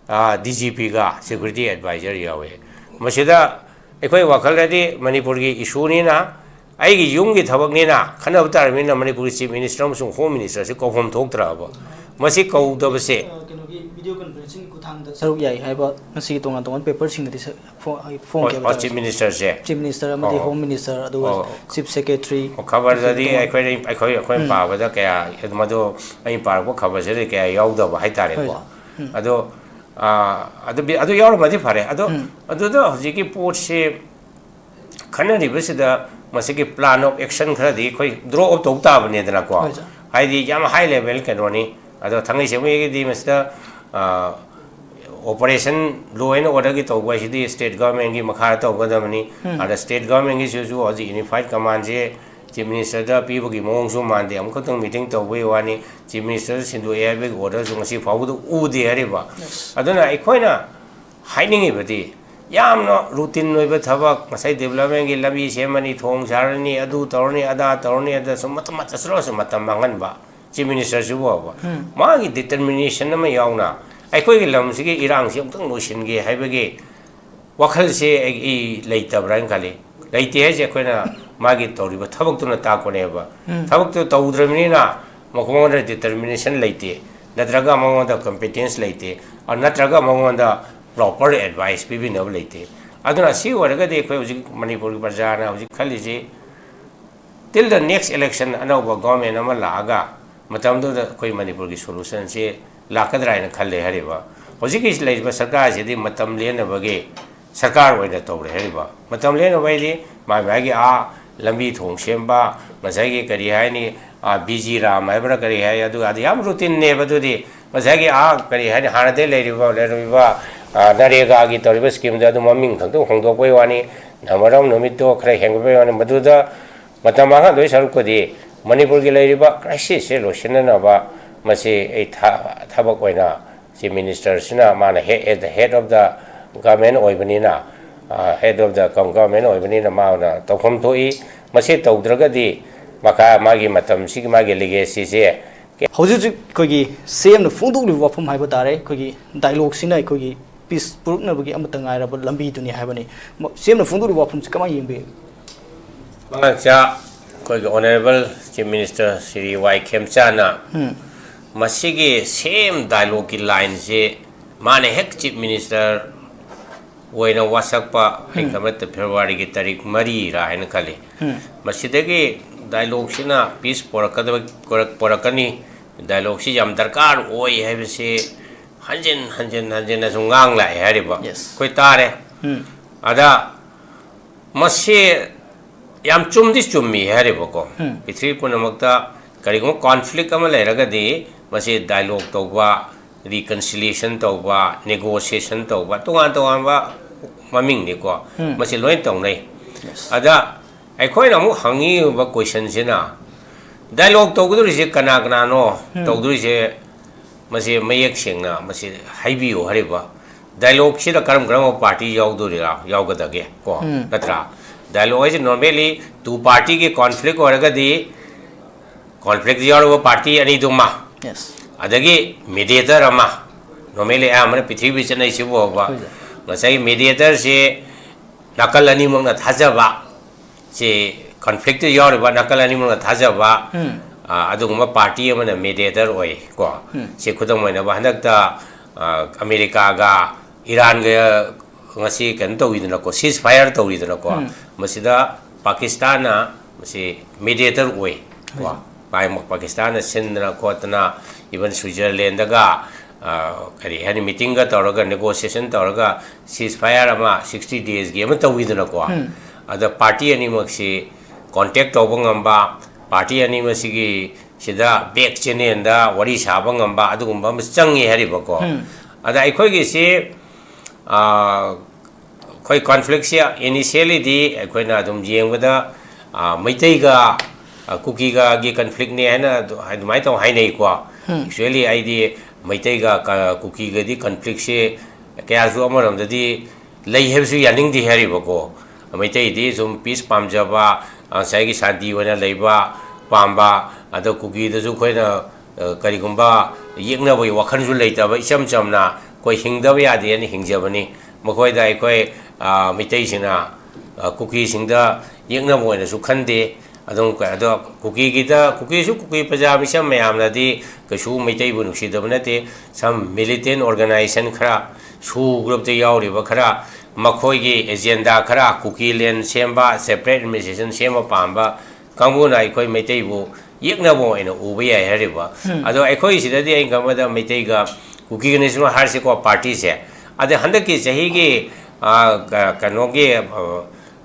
ꯑꯥ, D G P ꯒ security adviser ꯌꯥꯎꯋꯦ꯫ ꯃꯁꯤꯗ ꯑꯩꯈꯣꯏ ꯋꯥꯈꯜꯗꯗꯤ ꯃꯅꯤꯄꯨꯔꯒꯤ issue ꯅꯤꯅ, ꯑꯩꯒꯤ ꯌꯨꯝꯒꯤ ꯊꯕꯛꯅꯤꯅ ꯈꯟꯅꯕ ꯇꯥꯔꯕꯅꯤꯅ ꯃꯅꯤꯄꯨꯔꯒꯤ Chief Minister ꯑꯃꯁꯨꯡ Home Minister ꯁꯤ ꯀꯧꯐꯝ ꯊꯣꯛꯇ꯭ꯔꯕ꯫ ꯃꯁꯤ ꯀꯧꯗꯕꯁꯦ ꯑ, ꯀꯩꯅꯣꯒꯤ video conferencing ꯈꯨꯠꯊꯥꯡꯗ ꯁꯔꯨꯛ ꯌꯥꯏ ꯍꯥꯏꯕ ꯉꯁꯤꯒꯤ ꯇꯣꯉꯥꯟ ꯇꯣꯉꯥꯟꯕ paper ꯁꯤꯡꯗꯗꯤ ꯁ-, ꯐꯣ-, ꯑ, ꯐꯣꯡꯈꯤ ꯍꯣꯏ, ꯍꯥꯏꯕ ꯍꯣꯏ, ꯇꯥꯔꯦ꯫ Chief Minister ꯁꯦ꯫ Chief Minister ꯑꯃꯗꯤ ꯑꯣ꯫ Home Minister, ꯑꯗꯨꯒ ꯑꯣ꯫ Chief Secretary, ꯈꯕꯔꯗꯗꯤ ꯇꯣꯉꯥꯟ ꯑꯩꯈꯣꯏꯅ, ꯑꯩꯈꯣꯏ, ꯑꯩꯈꯣꯏꯅ ꯎꯝ꯫ ꯄꯥꯕꯗ ꯀꯌꯥ, ꯃꯗꯨ ꯑꯩꯅ ꯄꯥꯔꯛꯄ ꯈꯕꯔꯁꯤꯗ ꯀꯌꯥ ꯌꯥꯎꯗꯕ ꯍꯥꯏꯇꯥꯔꯦꯀꯣ꯫ ꯍꯣꯏ꯫ ꯎꯝ꯫ ꯑꯗꯣ, ꯑꯥ, ꯑꯗꯨ ꯕꯤ-, ꯑꯗꯨ ꯌꯥꯎꯔꯝꯃꯗꯤ ꯐꯔꯦ꯫ ꯑꯗꯣ, ꯎꯝ꯫ ꯑꯗꯨꯗ ꯍꯧꯖꯤꯛꯀꯤ ꯄꯣꯠꯁꯦ ꯈꯟꯅꯔꯤꯕꯁꯤꯗ ꯃꯁꯤꯒꯤ plan of action ꯈꯔꯗꯤ ꯑꯩꯈꯣꯏ draw up ꯇꯧ ꯇꯥꯕꯅꯤꯗꯅꯀꯣ꯫ ꯍꯣꯏ, ꯁꯥꯔ꯫ ꯍꯥꯏꯗꯤ ꯌꯥꯝ high level ꯀꯩꯅꯣꯅꯤ꯫ ꯑꯗꯣ ꯊꯥꯡꯒꯩ ꯁꯦꯡꯕꯒꯤꯗꯤ ꯃꯁꯤꯗ, ꯑꯥ, operation law and order ꯒꯤ ꯇꯧꯕ ꯍꯥꯏꯁꯤꯗꯤ state government ꯀꯤ ꯃꯈꯥꯗ ꯇꯧꯒꯗꯕꯅꯤ꯫ ꯎꯝ꯫ ꯑꯗ state government ꯒꯤꯁꯤꯁꯨ ꯍꯧꯖꯤꯛ unified command ꯁꯦ ꯆꯤꯐ ꯃꯤꯅꯤꯁꯇꯔꯗ ꯄꯤꯕꯒꯤ ꯃꯑꯣꯡꯁꯨ ꯃꯥꯟꯗꯦ꯫ ꯑꯃꯨꯛꯈꯛꯇꯪ ꯃꯤꯇꯤꯡ ꯇꯧꯕꯒꯤ ꯋꯥꯅꯤ, ꯆꯤꯐ ꯃꯤꯅꯤꯁꯇꯔꯗ ꯁꯤꯟꯗꯣꯛꯑꯦ ꯍꯥꯏꯕꯒꯤ ꯑꯣꯔꯗꯔꯁꯨ ꯉꯁꯤ ꯐꯥꯎꯕꯗ ꯎꯗꯦ ꯍꯥꯏꯔꯤꯕ꯫ ꯑꯗꯨꯅ ꯑꯩꯈꯣꯏꯅ ꯍꯥꯏꯅꯤꯡꯉꯤꯕꯗꯤ, ꯌꯥꯝꯅ ꯔꯨꯇꯤꯟ ꯑꯣꯏꯕ ꯊꯕꯛ, ꯉꯁꯥꯏ ꯗꯤꯕꯂꯞꯃꯦꯟꯒꯤ ꯂꯝꯕꯤ ꯁꯦꯝꯃꯅꯤ, ꯊꯣꯡ ꯁꯥꯔꯅꯤ, ꯑꯗꯨ ꯇꯧꯔꯅꯤ, ꯑꯗꯥ ꯇꯧꯔꯅꯤ, ꯑꯗ ꯁꯨꯝ ꯃꯇꯝ ꯃꯇꯝ ꯃꯥꯡꯍꯟꯕ꯫ ꯆꯤꯐ ꯃꯤꯅꯤꯁꯇꯔꯁꯤꯕꯨ ꯍꯥꯏꯕ, ꯃꯥꯒꯤ ꯗꯤꯇꯔꯃꯤꯅꯦꯁꯟ ꯑꯃ ꯌꯥꯎꯅ ꯑꯩꯈꯣꯏꯒꯤ ꯂꯝꯁꯤꯒꯤ ꯏꯔꯥꯡꯁꯤ ꯑꯃꯨꯛꯇꯪ ꯂꯣꯏꯁꯤꯟꯒꯦ ꯍꯥꯏꯕꯒꯤ ꯋꯥꯈꯜꯁꯦ ꯑꯩ, ꯑꯩ ꯂꯩꯇꯕ꯭ꯔꯥ ꯍꯥꯏꯅ ꯈꯜꯂꯤ꯫ ꯂꯩꯇꯦ ꯍꯥꯏꯁꯦ ꯑꯩꯈꯣꯏꯅ ꯃꯥꯒꯤ ꯇꯧꯔꯤꯕ ꯊꯕꯛꯇꯨꯅ ꯇꯥꯛꯄꯅꯦꯕ꯫ ꯊꯕꯛꯇꯨ ꯇꯧꯗ꯭ꯔꯕꯅꯤꯅ ꯃꯉꯣꯟꯗ ꯗꯤꯇꯔꯃꯤꯅꯦꯁꯟ ꯂꯩꯇꯦ, ꯅꯠꯇ꯭ꯔꯒ ꯃꯉꯣꯟꯗ ꯀꯝꯄꯤꯇꯦꯟꯁ ꯂꯩꯇꯦ, ꯑ, ꯅꯠꯇ꯭ꯔꯒ ꯃꯉꯣꯟꯗ ꯄ꯭ꯔꯣꯄꯔ ꯑꯦꯗꯚꯥꯏꯁ ꯄꯤꯕꯤꯅꯕ ꯂꯩꯇꯦ꯫ ꯑꯗꯨꯅ ꯁꯤ ꯑꯣꯏꯔꯒꯗꯤ ꯑꯩꯈꯣꯏ ꯍꯧꯖꯤꯛ ꯃꯅꯤꯄꯨꯔꯒꯤ ꯄ꯭ꯔꯖꯥꯅ ꯍꯧꯖꯤꯛ ꯈꯜꯂꯤꯁꯤ, till the next election ꯑꯅꯧꯕ ꯒꯣꯔꯃꯦꯟ ꯑꯃ ꯂꯥꯛꯑꯒ ꯃꯇꯝꯗꯨꯗ ꯑꯩꯈꯣꯏ ꯃꯅꯤꯄꯨꯔꯒꯤ ꯁꯣꯂꯨꯁꯟꯁꯤ ꯂꯥꯛꯀꯗ꯭ꯔꯥ ꯍꯥꯏꯅ ꯈꯜꯂꯦ꯫ ꯍꯥꯏꯔꯤꯕ ꯍꯧꯖꯤꯛꯀꯤ ꯂꯩꯔꯤꯕ ꯁꯔꯀꯥꯔꯁꯤꯗꯤ ꯃꯇꯝ ꯂꯦꯟꯅꯕꯒꯤ ꯁꯔꯀꯥꯔ ꯑꯣꯏꯅ ꯇꯧꯔꯦ꯫ ꯍꯥꯏꯔꯤꯕ ꯃꯇꯝ ꯂꯦꯟꯅꯕ ꯍꯥꯏꯗꯤ ꯃꯥꯏ ꯃꯥꯒꯤ ꯑꯥ ꯂꯝꯕꯤ ꯊꯣꯡ ꯁꯦꯝꯕ, ꯉꯁꯥꯏꯒꯤ ꯀꯔꯤ ꯍꯥꯏꯅꯤ, ꯕꯤ ꯖꯤ ꯔꯥꯝ ꯍꯥꯏꯕ꯭ꯔꯥ ꯀꯔꯤ ꯍꯥꯏ, ꯑꯗꯨ ꯑꯗꯨ ꯌꯥꯝ ꯔꯨꯇꯤꯟꯅꯦꯕ꯫ ꯑꯗꯨꯗꯤ ꯉꯁꯥꯏꯒꯤ ꯑꯥ ꯀꯔꯤ ꯍꯥꯏꯅꯤ, ꯍꯥꯟꯅꯗꯒꯤ ꯂꯩꯔꯤꯕ, ꯂꯩꯔꯝꯃꯤꯕ, ꯑ, ꯅꯔꯦꯒꯥꯒꯤ ꯇꯧꯔꯤꯕ ꯁ꯭ꯀꯤꯝꯗ ꯑꯗꯨ ꯃꯃꯤꯡ ꯈꯛꯇ ꯍꯣꯡꯗꯣꯛꯄꯩ ꯋꯥꯅꯤ, ꯅꯃꯔꯝ ꯅꯨꯃꯤꯠꯇꯣ ꯈꯔ ꯍꯦꯟꯒꯠꯄꯩ ꯋꯥꯅꯤ꯫ ꯃꯗꯨꯗ ꯃꯇꯝ ꯃꯥꯡꯍꯟꯗꯣꯏ ꯁꯔꯨꯛꯄꯨꯗꯤ ꯃꯅꯤꯄꯨꯔꯒꯤ ꯂꯩꯔꯤꯕ ꯀ꯭ꯔꯥꯏꯁꯤꯁꯁꯦ ꯂꯣꯏꯁꯤꯟꯅꯅꯕ ꯃꯁꯤ ꯑꯩ ꯊ-, ꯊꯕꯛ ꯑꯣꯏꯅ ꯆꯤꯐ ꯃꯤꯅꯤꯁꯇꯔꯁꯤꯅ, ꯃꯥꯅ ꯍꯦ-, as the head of the government ꯑꯣꯏꯕꯅꯤꯅ, ꯑ, head of the government ꯑꯣꯏꯕꯅꯤꯅ ꯃꯥꯅ ꯇꯧꯐꯝ ꯊꯣꯛꯏ꯫ ꯃꯁꯤ ꯇꯧꯗ꯭ꯔꯒꯗꯤ ꯃꯈꯥ ꯃꯥꯒꯤ ꯃꯇꯝꯁꯤꯒꯤ ꯃꯥꯒꯤ ꯂꯤꯒꯦꯁꯤꯁꯦ ꯍꯧꯖꯤꯛ ꯍꯧꯖꯤꯛ ꯑꯩꯈꯣꯏꯒꯤ ꯁꯤ ꯑꯦꯝꯅ ꯐꯣꯡꯗꯣꯛꯂꯤꯕ ꯋꯥꯐꯝ ꯍꯥꯏꯕ ꯇꯥꯔꯦ, ꯑꯩꯈꯣꯏꯒꯤ ꯗꯥꯏꯂꯣꯒꯁꯤꯅ ꯑꯩꯈꯣꯏꯒꯤ ꯄꯤꯁ ꯄꯨꯔꯛꯅꯕꯒꯤ ꯑꯃꯠꯇ ꯉꯥꯏꯔꯕ ꯂꯝꯕꯤꯗꯨꯅꯤ ꯍꯥꯏꯕꯅꯤ꯫ ꯁꯤ ꯑꯦꯝꯅ ꯐꯣꯡꯗꯣꯛꯂꯤꯕ ꯋꯥꯐꯝꯁꯤ ꯀꯃꯥꯏꯅ ꯌꯦꯡꯕꯤ? ꯃꯉꯥꯡꯆꯥ, ꯑꯩꯈꯣꯏꯒꯤ ꯑꯣꯅꯔꯦꯕꯜ ꯆꯤꯐ ꯃꯤꯅꯤꯁꯇꯔ ꯁ꯭ꯔꯤ ꯋꯥꯏ ꯈꯦꯝꯆꯥꯅ ꯃꯁꯤꯒꯤ ꯁꯦꯝ ꯗꯥꯏꯂꯣꯒꯀꯤ ꯂꯥꯏꯟꯁꯤ ꯃꯥꯅ ꯍꯦꯛ ꯆꯤꯐ ꯃꯤꯅꯤꯁꯇꯔ ꯑꯣꯏꯅ ꯋꯥꯁꯛꯄ, ꯑꯩ ꯈꯟꯕꯗ ꯐꯦꯕ꯭ꯔꯨꯋꯥꯔꯤꯒꯤ ꯇꯥꯔꯤꯛ ꯃꯔꯤꯔꯥ ꯍꯥꯏꯅ ꯈꯜꯂꯤ꯫ ꯃꯁꯤꯗꯒꯤ ꯗꯥꯏꯂꯣꯒꯁꯤꯅ ꯄꯤꯁ ꯄꯣꯔꯛꯀꯗꯕ, ꯄꯣꯔꯛ-, ꯄꯣꯔꯛꯀꯅꯤ, ꯗꯥꯏꯂꯣꯒꯁꯤ ꯌꯥꯝ ꯗꯔꯀꯥꯔ ꯑꯣꯏ ꯍꯥꯏꯕꯁꯤ ꯍꯟꯖꯤꯟ ꯍꯟꯖꯤꯟ ꯍꯟꯖꯤꯟꯅꯁꯨ ꯉꯥꯡ ꯂꯥꯛꯑꯦ ꯍꯥꯏꯔꯤꯕ꯫ Yes. ꯑꯩꯈꯣꯏ ꯇꯥꯔꯦ꯫ ꯑꯗ ꯃꯁꯤ ꯌꯥꯝ ꯆꯨꯝꯗꯤ ꯆꯨꯝꯃꯤ ꯍꯥꯏꯔꯤꯕꯀꯣ꯫ ꯄ꯭ꯔꯤꯊꯤꯕꯤ ꯄꯨꯝꯅꯃꯛꯇ ꯀꯔꯤꯒꯨꯝꯕ ꯀꯣꯟꯐ꯭ꯂꯤꯛ ꯑꯃ ꯂꯩꯔꯒꯗꯤ ꯃꯁꯤ ꯗꯥꯏꯂꯣꯒ ꯇꯧꯕ, ꯔꯤꯀꯟꯁꯤꯂꯤꯌꯦꯁꯟ ꯇꯧꯕ, ꯅꯦꯒꯣꯁꯤꯌꯦꯁꯟ ꯇꯧꯕ, ꯇꯣꯉꯥꯟ ꯇꯣꯉꯥꯟꯕ ꯃꯃꯤꯡꯅꯤꯀꯣ꯫ ꯃꯁꯤ ꯂꯣꯏ ꯇꯧꯅꯩ꯫ Yes. ꯑꯗ ꯑꯩꯈꯣꯏꯅ ꯑꯃꯨꯛ ꯍꯪꯉꯤꯕ ꯀꯣꯏꯁꯟꯁꯤꯅ, ꯗꯥꯏꯂꯣꯒ ꯇꯧꯒꯗꯧꯔꯤꯁꯦ ꯀꯅꯥ ꯀꯅꯥꯅꯣ? ꯎꯝ꯫ ꯇꯧꯗꯣꯔꯤꯁꯦ, ꯃꯁꯤ ꯃꯌꯦꯛ ꯁꯦꯡꯅ ꯃꯁꯤ ꯍꯥꯏꯕꯤꯌꯨ ꯍꯥꯏꯔꯤꯕ꯫ ꯗꯥꯏꯂꯣꯒꯁꯤꯗ ꯀꯔꯝ ꯀꯔꯝꯕ ꯄꯥꯔꯇꯤ ꯌꯥꯎꯗꯣꯔꯤꯔꯥ, ꯌꯥꯎꯒꯗꯒꯦ ꯀꯣ? ꯎꯝ꯫ ꯅꯠꯇ꯭ꯔꯥ? ꯗꯥꯏꯂꯣꯒ ꯍꯥꯏꯁꯦ normally two party ꯒꯤ conflict ꯑꯣꯏꯔꯒꯗꯤ, conflict ꯌꯥꯎꯔꯤꯕ ꯄꯥꯔꯇꯤ ꯑꯅꯤꯗꯨꯃ, Yes꯫ ꯑꯗꯒꯤ mediator ꯑꯃ, normally ꯑꯌꯥꯝꯕꯅ ꯄ꯭ꯔꯤꯊꯤꯕꯤ ꯆꯠꯅꯩꯁꯤꯕꯨ ꯐꯥꯎꯕ, ꯍꯣꯏ, ꯁꯥꯔ꯫ ꯉꯁꯥꯏꯒꯤ mediator ꯁꯤ ꯅꯥꯀꯜ ꯑꯅꯤꯃꯛꯅ ꯊꯥꯖꯕ, ꯁꯤ conflict ꯇ ꯌꯥꯎꯔꯤꯕ ꯅꯥꯀꯜ ꯑꯅꯤꯃꯛꯅ ꯊꯥꯖꯕ, ꯎꯝ꯫ ꯑ, ꯑꯗꯨꯒꯨꯝꯕ ꯄꯥꯔꯇꯤ ꯑꯃꯅ mediator ꯑꯣꯏ ꯀꯣ꯫ ꯎꯝ꯫ ꯁꯤ ꯈꯨꯗꯝ ꯑꯣꯏꯅꯕ ꯍꯟꯗꯛꯇ, ꯑ, ꯑꯃꯦꯔꯤꯀꯥꯒ ꯏꯔꯥꯟꯒ ꯉꯁꯤ ꯀꯩꯅꯣ ꯇꯧꯔꯤꯗꯅꯀꯣ, ceasefire ꯇꯧꯔꯤꯗꯅꯀꯣ꯫ ꯎꯝ꯫ ꯃꯁꯤꯗ ꯄꯥꯀꯤꯁꯇꯥꯟꯅ ꯃꯁꯤ mediator ꯑꯣꯏ ꯀꯣ꯫ ꯍꯣꯏ꯫ ꯄꯥꯏ-, ꯄꯥꯀꯤꯁꯇꯥꯟꯅ ꯁꯤꯟꯗꯅ ꯈꯣꯠꯇꯅ, even ꯁ꯭ꯋꯤꯖꯔꯂꯦꯟꯗꯒ, ꯑ, ꯀꯔꯤ ꯍꯥꯏꯅꯤ, meeting ꯒ ꯇꯧꯔꯒ, negotiation ꯇꯧꯔꯒ, ceasefire ꯑꯃ sixty days ꯒꯤ ꯑꯃ ꯇꯧꯋꯤꯗꯅꯀꯣ꯫ ꯎꯝ꯫ ꯑꯗ ꯄꯥꯔꯇꯤ ꯑꯅꯤꯃꯛꯁꯤ contact ꯇꯧꯕ ꯉꯝꯕ, ꯄꯥꯔꯇꯤ ꯑꯅꯤꯃꯛꯁꯤꯒꯤ ꯁꯤꯗ back channel ꯗ ꯋꯥꯔꯤ ꯁꯥꯕ ꯉꯝꯕ ꯑꯗꯨꯒꯨꯝꯕ ꯑꯃ ꯆꯪꯉꯤ ꯍꯥꯏꯔꯤꯕꯀꯣ꯫ ꯎꯝ꯫ ꯑꯗ ꯑꯩꯈꯣꯏꯒꯤꯁꯤ, ꯑ, ꯑꯩꯈꯣꯏ conflict ꯁꯦ initially ꯗꯤ ꯑꯩꯈꯣꯏꯅ ꯑꯗꯨꯝ ꯌꯦꯡꯕꯗ, ꯑ, ꯃꯩꯇꯩꯒ, ꯑ, ꯀꯨꯀꯤꯒꯒꯤ conflict ꯅꯦ ꯍꯥꯏꯅ ꯑꯗꯨ-, ꯑꯗꯨꯃꯥꯏꯅ ꯇꯧ ꯍꯥꯏꯅꯩꯀꯣ꯫ ꯎꯝ꯫ Actually ꯑꯩꯗꯤ ꯃꯩꯇꯩꯒ ꯀ-, ꯀꯨꯀꯤꯒꯗꯤ conflict ꯁꯦ ꯀꯌꯥꯁꯨ ꯑꯃꯔꯣꯝꯗꯗꯤ ꯂꯩ ꯍꯥꯏꯕꯁꯨ ꯌꯥꯅꯤꯡꯗꯦ ꯍꯥꯏꯔꯤꯕꯀꯣ꯫ ꯃꯩꯇꯩꯗꯤ ꯁꯨꯝ peace ꯄꯥꯝꯖꯕ, ꯉꯁꯥꯏꯒꯤ ꯁꯥꯟꯇꯤ ꯑꯣꯏꯅ ꯂꯩꯕ ꯄꯥꯝꯕ, ꯑꯗꯣ ꯀꯨꯀꯤꯗꯁꯨ ꯑꯩꯈꯣꯏꯅ, ꯑ, ꯀꯔꯤꯒꯨꯝꯕ ꯌꯦꯛꯅꯕꯒꯤ ꯋꯥꯈꯜꯁꯨ ꯂꯩꯇꯕ, ꯏꯆꯝ ꯆꯝꯅ ꯑꯩꯈꯣꯏ ꯍꯤꯡꯗꯕ ꯌꯥꯗꯦꯅ ꯍꯤꯡꯖꯕꯅꯤ꯫ ꯃꯈꯣꯏꯗ ꯑꯩꯈꯣꯏ, ꯑ, ꯃꯩꯇꯩꯁꯤꯡꯅ, ꯑ, ꯀꯨꯀꯤꯁꯤꯡꯗ ꯌꯦꯛꯅꯕ ꯑꯣꯏꯅꯁꯨ ꯈꯟꯗꯦ꯫ ꯑꯗꯨꯝ ꯀ-, ꯑꯗꯣ ꯀꯨꯀꯤꯒꯤꯗ, ꯀꯨꯀꯤꯁꯨ ꯀꯨꯀꯤ ꯄ꯭ꯔꯖꯥ ꯃꯤꯆꯝ ꯃꯌꯥꯝꯅꯗꯤ ꯀꯩꯁꯨ ꯃꯩꯇꯩꯕꯨ ꯅꯨꯡꯁꯤꯗꯕ ꯅꯠꯇꯦ꯫ Some militant organization ꯈꯔ, SoO group ꯇ ꯌꯥꯎꯔꯤꯕ ꯈꯔ, ꯃꯈꯣꯏꯒꯤ agenda ꯈꯔ, ꯀꯨꯀꯤ land ꯁꯦꯝꯕ, separate administration ꯁꯦꯝꯕ ꯄꯥꯝꯕ ꯀꯥꯡꯕꯨꯅ ꯑꯩꯈꯣꯏ ꯃꯩꯇꯩꯕꯨ ꯌꯦꯛꯅꯕ ꯑꯣꯏꯅ ꯎꯕ ꯌꯥꯏ ꯍꯥꯏꯔꯤꯕ꯫ ꯎꯝ꯫ ꯑꯗꯣ ꯑꯩꯈꯣꯏ ꯁꯤꯗꯗꯤ ꯑꯩꯅ ꯈꯟꯕꯗ ꯃꯩꯇꯩꯒ ꯀꯨꯀꯤ ꯅꯦꯁꯅꯦꯜ ꯍꯥꯏꯔꯁꯤꯀꯣ, ꯄꯥꯔꯇꯤꯁꯦ꯫ ꯑꯗ ꯍꯟꯗꯛꯀꯤ ꯆꯍꯤꯒꯤ, ꯑ, ꯀ-, ꯀꯩꯅꯣꯒꯤ, ꯑ,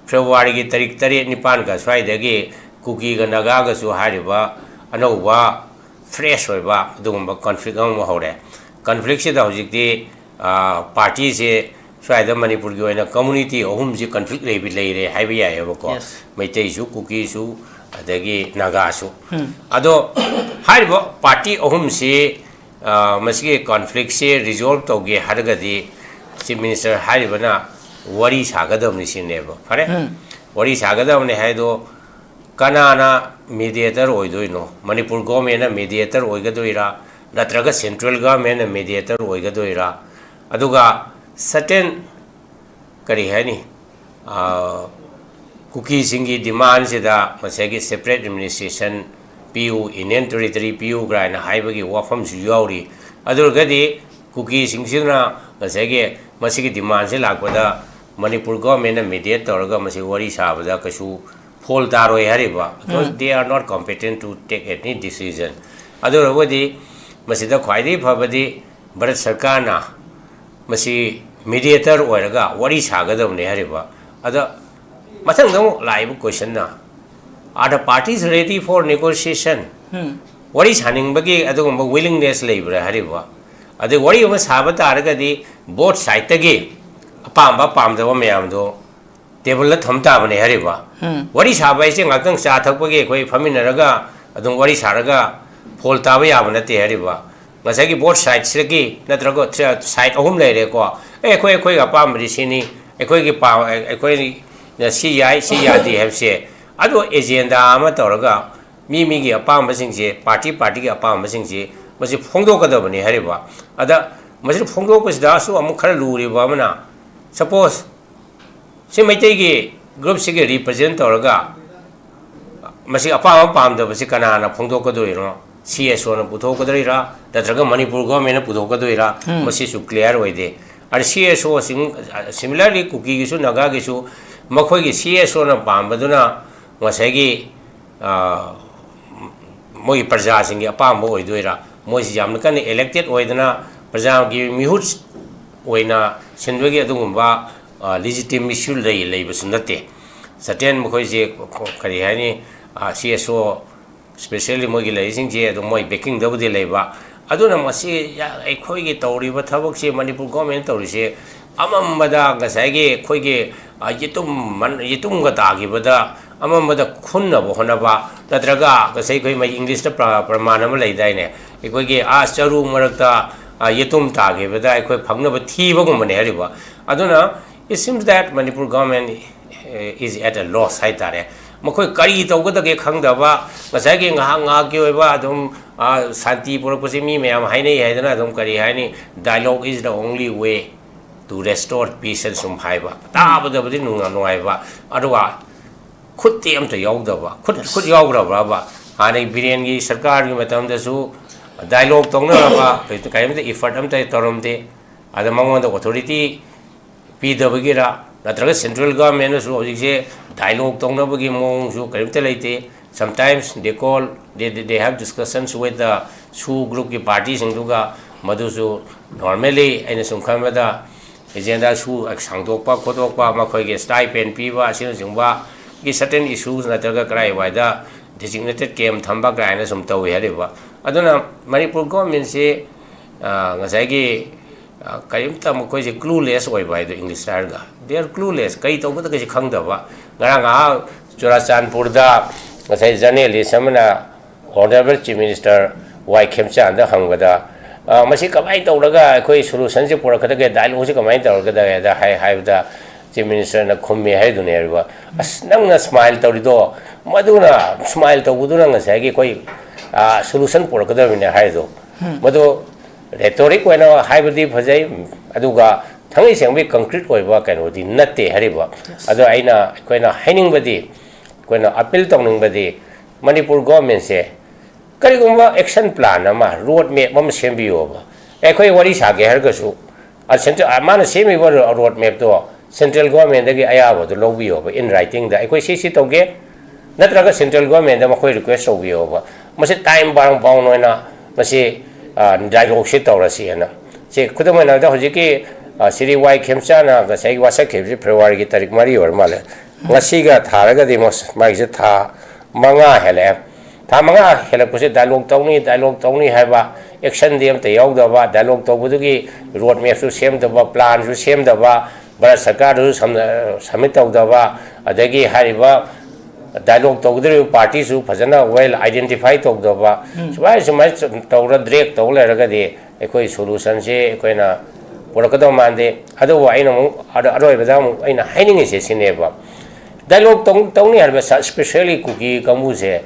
ꯐꯦꯕ꯭ꯔꯨꯋꯥꯔꯤꯒꯤ ꯇꯥꯔꯤꯛ ꯇꯔꯦꯠ ꯅꯤꯄꯥꯟꯒ ꯁ꯭ꯋꯥꯏꯗꯒꯤ ꯀꯨꯀꯤꯒ ꯅꯥꯒꯥꯒꯁꯨ ꯍꯥꯏꯔꯤꯕ ꯑꯅꯧꯕ fresh ꯑꯣꯏꯕ ꯑꯗꯨꯒꯨꯝꯕ conflict ꯑꯃ ꯍꯧꯔꯦ꯫ Conflict ꯁꯤꯗ ꯍꯧꯖꯤꯛꯇꯤ, ꯑ, ꯄꯥꯔꯇꯤꯁꯦ ꯁ꯭ꯋꯥꯏꯗ ꯃꯅꯤꯄꯨꯔꯒꯤ ꯑꯣꯏꯅ community ꯑꯍꯨꯝꯁꯤ conflict ꯂꯩꯕ, ꯂꯩꯔꯦ ꯍꯥꯏꯕ ꯌꯥꯏꯑꯕꯀꯣ꯫ Yes. ꯃꯩꯇꯩꯁꯨ, ꯀꯨꯀꯤꯁꯨ, ꯑꯗꯒꯤ ꯅꯥꯒꯥꯁꯨ꯫ ꯎꯝ. ꯑꯗꯣ ꯍꯥꯏꯔꯤꯕ party ꯑꯍꯨꯝꯁꯤ, ꯑ, ꯃꯁꯤꯒꯤ conflictꯁꯤ resolve ꯇꯧꯒꯦ ꯍꯥꯏꯔꯒꯗꯤ Chief Minister ꯍꯥꯏꯔꯤꯕꯅ ꯋꯥꯔꯤ ꯁꯥꯒꯗꯕꯅꯤ ꯁꯤꯅꯦꯕ꯫ ꯐꯔꯦ, ꯎꯝ. ꯋꯥꯔꯤ ꯁꯥꯒꯗꯕꯅꯤ ꯍꯥꯏꯗꯣ ꯀꯅꯥꯅ mediator ꯑꯣꯏꯗꯣꯏꯅꯣ? ꯃꯅꯤꯄꯨꯔ governmentꯅ mediator ꯑꯣꯏꯒꯗꯣꯏꯔꯥ, ꯅꯠꯇ꯭ꯔꯒ central governmentꯅ mediator ꯑꯣꯏꯒꯗꯣꯏꯔꯥ? ꯑꯗꯨꯒ certain, ꯀꯔꯤ ꯍꯥꯏꯅꯤ, ꯑ, ꯀꯨꯀꯤꯁꯤꯡꯒꯤ demandꯁꯤꯗ ꯉꯁꯥꯏꯒꯤ separate administration ꯄꯤꯌꯨ, Union Territory ꯄꯤꯌꯨ ꯀꯥꯏꯅ ꯍꯥꯏꯕꯒꯤ ꯋꯥꯐꯝꯁꯨ ꯌꯥꯎꯔꯤ꯫ ꯑꯗꯨ ꯑꯣꯏꯔꯒꯗꯤ ꯀꯨꯀꯤꯁꯤꯡꯁꯤꯅ ꯉꯁꯥꯏꯒꯤ ꯃꯁꯤꯒꯤ demandꯁꯤ ꯂꯥꯛꯄꯗ ꯃꯅꯤꯄꯨꯔ governmentꯅ mediate ꯇꯧꯔꯒ ꯃꯁꯤ ꯋꯥꯔꯤ ꯁꯥꯕꯗ ꯀꯩꯁꯨ ꯐꯣꯜ ꯇꯥꯔꯣꯏ ꯍꯥꯏꯔꯤꯕ, because um. They are not competent to take any decision. ꯑꯗꯨ ꯑꯣꯏꯔꯒꯗꯤ ꯃꯁꯤꯗ ꯈ꯭ꯋꯥꯏꯗꯒꯤ ꯐꯕꯗꯤ ꯚꯥꯔꯠ ꯁꯔꯀꯥꯔꯅ ꯃꯁꯤ mediator ꯑꯣꯏꯔꯒ ꯋꯥꯔꯤ ꯁꯥꯒꯗꯕꯅꯤ ꯍꯥꯏꯔꯤꯕ꯫ ꯑꯗ ꯃꯊꯪꯗ ꯑꯃꯨꯛ ꯂꯥꯛꯏꯕ questionꯅ, are the parties ready for negotiation? ꯎꯝ. ꯋꯥꯔꯤ ꯁꯥꯅꯤꯡꯕꯒꯤ ꯑꯗꯨꯒꯨꯝꯕ willingness ꯂꯩꯕ꯭ꯔꯥ ꯍꯥꯏꯔꯤꯕ꯫ ꯑꯗꯩ ꯋꯥꯔꯤ ꯑꯃ ꯁꯥꯕ ꯇꯥꯔꯒꯗꯤ both sideꯇꯒꯤ ꯑꯄꯥꯝꯕ ꯄꯥꯝꯗꯕ ꯃꯌꯥꯝꯗꯣ tableꯗ ꯊꯝ ꯇꯥꯕꯅꯦ ꯍꯥꯏꯔꯤꯕ꯫ ꯎꯝ. ꯋꯥꯔꯤ ꯁꯥꯕ ꯍꯥꯏꯁꯦ ꯉꯥꯛꯇꯪ ꯆꯥ ꯊꯛꯄꯒꯤ ꯑꯩꯈꯣꯏ ꯐꯝꯃꯤꯟꯅꯔꯒ ꯑꯗꯨꯝ ꯋꯥꯔꯤ ꯁꯥꯔꯒ ꯐꯣꯜ ꯇꯥꯕ ꯌꯥꯕ ꯅꯠꯇꯦ ꯍꯥꯏꯔꯤꯕ꯫ ꯉꯁꯥꯏꯒꯤ both sideꯁꯤꯗꯒꯤ ꯅꯠꯇ꯭ꯔꯒ ꯊ꯭ꯔꯤ-, side ꯑꯍꯨꯝ ꯂꯩꯔꯦꯀꯣ꯫ ꯑꯦ, ꯑꯩꯈꯣꯏ, ꯑꯩꯈꯣꯏꯒꯤ ꯑꯄꯥꯝꯕꯗꯤ ꯁꯤꯅꯤ, ꯑꯩꯈꯣꯏꯒꯤ ꯄꯥ-, ꯑꯩꯈꯣꯏꯅ ꯁꯤ ꯌꯥꯏ, ꯁꯤ ꯌꯥꯗꯦ ꯍꯥꯏꯕꯁꯦ, ꯑꯗꯨ agenda ꯑꯃ ꯇꯧꯔꯒ ꯃꯤ ꯃꯤꯒꯤ ꯑꯄꯥꯝꯕꯁꯤꯡꯁꯦ, party partyꯒꯤ ꯑꯄꯥꯝꯕꯁꯤꯡꯁꯦ ꯃꯁꯤ ꯐꯣꯡꯗꯣꯛꯀꯗꯕꯅꯤ ꯍꯥꯏꯔꯤꯕ꯫ ꯑꯗ ꯃꯁꯤ ꯐꯣꯡꯗꯣꯛꯄꯁꯤꯗꯁꯨ ꯑꯃꯨꯛ ꯈꯔ ꯂꯨꯔꯤꯕ ꯑꯃꯅ, suppose ꯁꯤ ꯃꯩꯇꯩꯒꯤ groupꯁꯤꯒꯤ represent ꯇꯧꯔꯒ ꯃꯁꯤ ꯑꯄꯥꯝꯕ ꯄꯥꯝꯗꯕꯁꯤ ꯀꯅꯥꯅ ꯐꯣꯡꯗꯣꯛꯀꯗꯣꯏꯅꯣ? CSOꯅ ꯄꯨꯊꯣꯛꯀꯗꯣꯏꯔꯥ, ꯅꯠꯇ꯭ꯔꯒ ꯃꯅꯤꯄꯨꯔ governmentꯅ ꯄꯨꯊꯣꯛꯀꯗꯣꯏꯔꯥ? ꯎꯝ. ꯃꯁꯤꯁꯨ clear ꯑꯣꯏꯗꯦ꯫ ꯑꯗ CSOꯁꯤꯡ, similarly ꯀꯨꯀꯤꯒꯤꯁꯨ ꯅꯥꯒꯥꯒꯤꯁꯨ ꯃꯈꯣꯏꯒꯤ CSOꯅ ꯄꯥꯝꯕꯗꯨꯅ ꯉꯁꯥꯏꯒꯤ, ꯑ, ꯃꯣꯏꯒꯤ ꯄ꯭ꯔꯖꯥꯁꯤꯡꯒꯤ ꯑꯄꯥꯝꯕ ꯑꯣꯏꯗꯣꯏꯔꯥ? ꯃꯣꯏꯁꯤ ꯌꯥꯝꯅ ꯀꯟꯅ elected ꯑꯣꯏꯗꯅ ꯄ꯭ꯔꯖꯥꯒꯤ ꯃꯤꯍꯨꯠ ꯑꯣꯏꯅ ꯁꯤꯟꯕꯒꯤ ꯑꯗꯨꯒꯨꯝꯕ, ꯑ, legitimacyꯁꯨ ꯂꯩ-, ꯂꯩꯕꯁꯨ ꯅꯠꯇꯦ꯫ Certain ꯃꯈꯣꯏꯁꯦ ꯀꯔꯤ ꯍꯥꯏꯅꯤ, ꯑ, CSO, specially ꯃꯣꯏꯒꯤ ꯂꯩꯔꯤꯁꯤꯡꯁꯦ ꯑꯗꯨꯝ ꯃꯣꯏ backingꯗꯕꯨꯗꯤ ꯂꯩꯕ꯫ ꯑꯗꯨꯅ ꯃꯁꯤ ꯌꯥ-, ꯑꯩꯈꯣꯏꯒꯤ ꯇꯧꯔꯤꯕ ꯊꯕꯛꯁꯦ, ꯃꯅꯤꯄꯨꯔ government ꯇꯧꯔꯤꯁꯦ, ꯑꯃꯝꯕꯗ ꯉꯁꯥꯏꯒꯤ ꯑꯩꯈꯣꯏꯒꯤ, ꯑ, ꯌꯦꯇꯨꯝ ꯃꯟ-, ꯌꯦꯇꯨꯝꯒ ꯇꯥꯈꯤꯕꯗ ꯑꯃꯝꯕꯗ ꯈꯨꯟꯅꯕ ꯍꯣꯠꯅꯕ, ꯅꯠꯇ꯭ꯔꯒ ꯉꯁꯥꯏ ꯑꯩꯈꯣꯏ ꯃꯩ-, ꯏꯪꯂꯤꯁꯇ ꯄ꯭ꯔ-, ꯄ꯭ꯔꯃꯥꯟ ꯑꯃ ꯂꯩꯗꯥꯏꯅꯦ, ꯑꯩꯈꯣꯏꯒꯤ, ꯑꯥ, ꯆꯔꯨ ꯃꯔꯛꯇ, ꯑ, ꯌꯦꯇꯨꯝ ꯇꯥꯈꯤꯕꯗ ꯑꯩꯈꯣꯏ ꯐꯪꯅꯕ ꯊꯤꯕꯒꯨꯝꯕꯅꯦ ꯍꯥꯏꯔꯤꯕ꯫ ꯑꯗꯨꯅ it seems that Manipur government, ꯑ, is at a loss ꯍꯥꯏꯇꯥꯔꯦ꯫ ꯃꯈꯣꯏ ꯀꯔꯤ ꯇꯧꯒꯗꯒꯦ ꯈꯪꯗꯕ, ꯉꯁꯥꯏꯒꯤ ꯉꯥꯏꯍꯥꯛ ꯉꯥꯏꯍꯥꯛꯀꯤ ꯑꯣꯏꯕ ꯑꯗꯨꯝ, ꯑ, ꯁꯥꯟꯇꯤ ꯄꯨꯔꯛꯄꯁꯤ ꯃꯤ ꯃꯌꯥꯝ ꯍꯥꯏꯅꯩ ꯍꯥꯏꯗꯅ ꯑꯗꯨꯝ, ꯀꯔꯤ ꯍꯥꯏꯅꯤ, "Dialogue is the only way to restore peace" ꯍꯥꯏꯅ ꯁꯨꯝ ꯍꯥꯏꯕ, ꯇꯥꯕꯗꯕꯨꯗꯤ ꯅꯨꯡꯉ-, ꯅꯨꯡꯉꯥꯏꯕ, ꯑꯗꯨꯒ ꯈꯨꯠꯇꯤ ꯑꯝꯇ ꯌꯥꯎꯗꯕ꯫ ꯈꯨꯠ, ꯈꯨꯠ ꯌꯥꯎꯈ꯭ꯔꯕ꯭ꯔꯕ? ꯍꯥꯟꯅꯒꯤ ꯕꯤꯔꯦꯟꯒꯤ ꯁꯔꯀꯥꯔꯒꯤ ꯃꯇꯝꯗꯁꯨ dialogue ꯇꯧꯅꯅꯕ ꯀꯔꯤꯝꯇ effort ꯑꯝꯇ ꯇꯧꯔꯝꯗꯦ꯫ ꯑꯗ ꯃꯉꯣꯟꯗ authority ꯄꯤꯗꯕꯒꯤꯔ, ꯅꯠꯇ꯭ꯔꯒ central government ꯅꯁꯨ ꯍꯧꯖꯤꯛꯁꯦ dialogue ꯇꯧꯅꯕꯒꯤ ꯃꯑꯣꯡꯁꯨ ꯀꯔꯤꯝꯇ ꯂꯩꯇꯦ꯫ Sometimes they call, they, they, they have discussions with the SoO group ꯀꯤ party ꯁꯤꯡꯗꯨꯒ, ꯃꯗꯨꯁꯨ normally ꯑꯩꯅ ꯁꯨꯝ ꯈꯟꯕꯗ agenda ꯁꯨ ꯁꯥꯡꯗꯣꯛꯄ ꯈꯣꯠꯇꯣꯛꯄ, ꯃꯈꯣꯏꯒꯤ stipend ꯄꯤꯕ ꯑꯁꯤꯅꯆꯤꯡꯕꯒꯤ certain issues, ꯅꯠꯇ꯭ꯔꯒ ꯀꯗꯥꯏꯋꯥꯏꯗ designated camp ꯊꯝꯕ ꯀꯥꯏꯅ ꯁꯨꯝ ꯇꯧꯏ ꯍꯥꯏꯔꯤꯕ꯫ ꯑꯗꯨꯅ ꯃꯅꯤꯄꯨꯔ government ꯁꯤ, ꯑ, ꯉꯁꯥꯏꯒꯤ, ꯑ, ꯀꯔꯤꯝꯇ ꯃꯈꯣꯏꯁꯦ clueless ꯑꯣꯏꯕ ꯍꯥꯏꯗꯣ, English ꯍꯥꯏꯔꯒ, they are clueless, ꯀꯔꯤ ꯇꯧꯒꯗꯒꯦꯁꯤ ꯈꯪꯗꯕ꯫ ꯉꯔꯥꯡ ꯉꯍꯥꯛ ꯆꯨꯔꯥꯆꯥꯟꯄꯨꯔꯗ ꯉꯁꯥꯏ journalist ꯑꯃꯅ Honourable Chief Minister ꯋꯥꯏ ꯈꯦꯝꯆꯥꯟꯗ ꯍꯪꯕꯗ, "ꯑ, ꯃꯁꯤ ꯀꯃꯥꯏꯅ ꯇꯧꯔꯒ ꯑꯩꯈꯣꯏ solution ꯁꯦ ꯄꯨꯔꯛꯀꯗꯒꯦ, dialogue ꯁꯦ ꯀꯃꯥꯏꯅ ꯇꯧꯔꯛꯀꯗꯒꯦꯗ?" ꯍꯥꯏ-, ꯍꯥꯏꯕꯗ Chief Minister ꯅ ꯈꯨꯝꯃꯤ ꯍꯥꯏꯗꯨꯅꯦꯕ꯫ "ꯑꯁ, ꯅꯪꯅ smile ꯇꯧꯔꯤꯗꯣ, ꯃꯗꯨꯅ, smile ꯇꯧꯕꯗꯨꯅ ꯉꯁꯥꯏꯒꯤ ꯑꯩꯈꯣꯏ, ꯑ, solution ꯄꯨꯔꯛꯀꯗꯕꯅꯤ" ꯍꯥꯏꯗꯣ꯫ ꯃꯗꯨ rhetoric ꯑꯣꯏꯅ ꯍꯥꯏꯕꯗꯤ ꯐꯖꯩ, ꯑꯗꯨꯒ ꯊꯥꯡꯃꯩ ꯁꯦꯡꯕꯒꯤ concrete ꯑꯣꯏꯕ ꯀꯩꯅꯣꯗꯤ ꯅꯠꯇꯦ ꯍꯥꯏꯔꯤꯕ꯫ ꯑꯗꯣ ꯑꯩꯅ, ꯑꯩꯈꯣꯏꯅ ꯍꯥꯏꯅꯤꯡꯕꯗꯤ, ꯑꯩꯈꯣꯏꯅ appeal ꯇꯧꯅꯤꯡꯕꯗꯤ, ꯃꯅꯤꯄꯨꯔ government ꯁꯦ ꯀꯔꯤꯒꯨꯝꯕ action plan ꯑꯃ, road map ꯑꯃ ꯁꯦꯝꯕꯤꯌꯣꯕ꯫ ꯑꯦ, ꯑꯩꯈꯣꯏ ꯋꯥꯔꯤ ꯁꯥꯒꯦ ꯍꯥꯏꯔꯒꯁꯨ, ꯑ, central, ꯑ, ꯃꯥꯅ ꯁꯦꯝꯃꯤꯕ ro-, road map ꯇꯣ central government ꯇꯒꯤ ꯑꯌꯥꯕꯗꯨ ꯂꯧꯕꯤꯌꯣꯕ, in writing ꯗ, "ꯑꯩꯈꯣꯏ ꯁꯤ ꯁꯤ ꯇꯧꯒꯦ", ꯅꯠꯇ꯭ꯔꯒ central government ꯗ ꯃꯈꯣꯏ request ꯇꯧꯕꯤꯌꯣꯕ꯫ ꯃꯁꯤ time bound, bound ꯑꯣꯏꯅ ꯃꯁꯤ, ꯑ, dialogue ꯁꯤ ꯇꯧꯔꯁꯤ ꯍꯥꯏꯅ꯫ ꯁꯤ ꯈꯨꯗꯝ ꯑꯣꯏꯅ ꯍꯥꯏꯔꯕꯗ ꯍꯧꯖꯤꯛꯀꯤ, ꯑ, ꯁ꯭ꯔꯤ ꯋꯥꯏ ꯈꯦꯝꯆꯥꯅ ꯉꯁꯥꯏꯒꯤ ꯋꯥꯁꯛꯈꯤꯕꯁꯤ February ꯒꯤ ꯇꯥꯔꯤꯛ ꯃꯔꯤ ꯑꯣꯏꯔ ꯃꯥꯜꯂꯦ꯫ ꯉꯁꯤꯒ ꯊꯥꯔꯒꯗꯤ ꯃꯣ-, ꯃꯥꯒꯤꯁꯦ ꯊꯥ ꯃꯉꯥ ꯍꯦꯜꯂꯛꯑꯦ꯫ ꯊꯥ ꯃꯉꯥ ꯍꯦꯜꯂꯛꯄꯁꯦ dialogue ꯇꯧꯅꯤ, dialogue ꯇꯧꯅꯤ ꯍꯥꯏꯕ, ꯑꯦꯛꯁꯟꯗꯤ ꯑꯝꯇ ꯌꯥꯎꯗꯕ, ꯗꯥꯏꯂꯣꯒ ꯇꯧꯕꯗꯨꯒꯤ ꯔꯣꯗ ꯃꯦꯞꯁꯨ ꯁꯦꯝꯗꯕ, ꯄ꯭ꯂꯥꯟꯁꯨ ꯁꯦꯝꯗꯕ, ꯚꯥꯔꯠ ꯁꯔꯀꯥꯔꯗꯁꯨ ꯁꯝꯅ-, ꯁꯕꯃꯤꯠ ꯇꯧꯗꯕ, ꯑꯗꯒꯤ ꯍꯥꯏꯔꯤꯕ ꯗꯥꯏꯂꯣꯒ ꯇꯧꯒꯗꯧꯔꯤꯕ ꯄꯥꯔꯇꯤꯁꯨ ꯐꯖꯅ ꯋꯦꯜ ꯑꯥꯏꯗꯦꯟꯇꯤꯐꯥꯏ ꯇꯧꯗꯕ, ꯎꯝ꯫ ꯁꯨꯃꯥꯏ ꯁꯨꯃꯥꯏꯅ ꯇꯧꯔ ꯗ꯭ꯔꯦꯒ ꯇꯧ ꯂꯩꯔꯒꯗꯤ ꯑꯩꯈꯣꯏ ꯁꯣꯂꯨꯁꯟꯁꯦ ꯑꯩꯈꯣꯏꯅ ꯄꯨꯔꯛꯀꯗꯧ ꯃꯥꯟꯗꯦ꯫ ꯑꯗꯨꯕꯨ ꯑꯩꯅ ꯑꯃꯨꯛ ꯑꯔꯣꯏꯕꯗ ꯑꯃꯨꯛ ꯑꯩꯅ ꯍꯥꯏꯅꯤꯡꯉꯤꯁꯦ ꯁꯤꯅꯦꯕ, ꯗꯥꯏꯂꯣꯒ ꯇꯧ-, ꯇꯧꯅꯤ ꯍꯥꯏꯔꯕ, especially ꯀꯨꯀꯤ ꯀꯥꯡꯕꯨꯁꯦ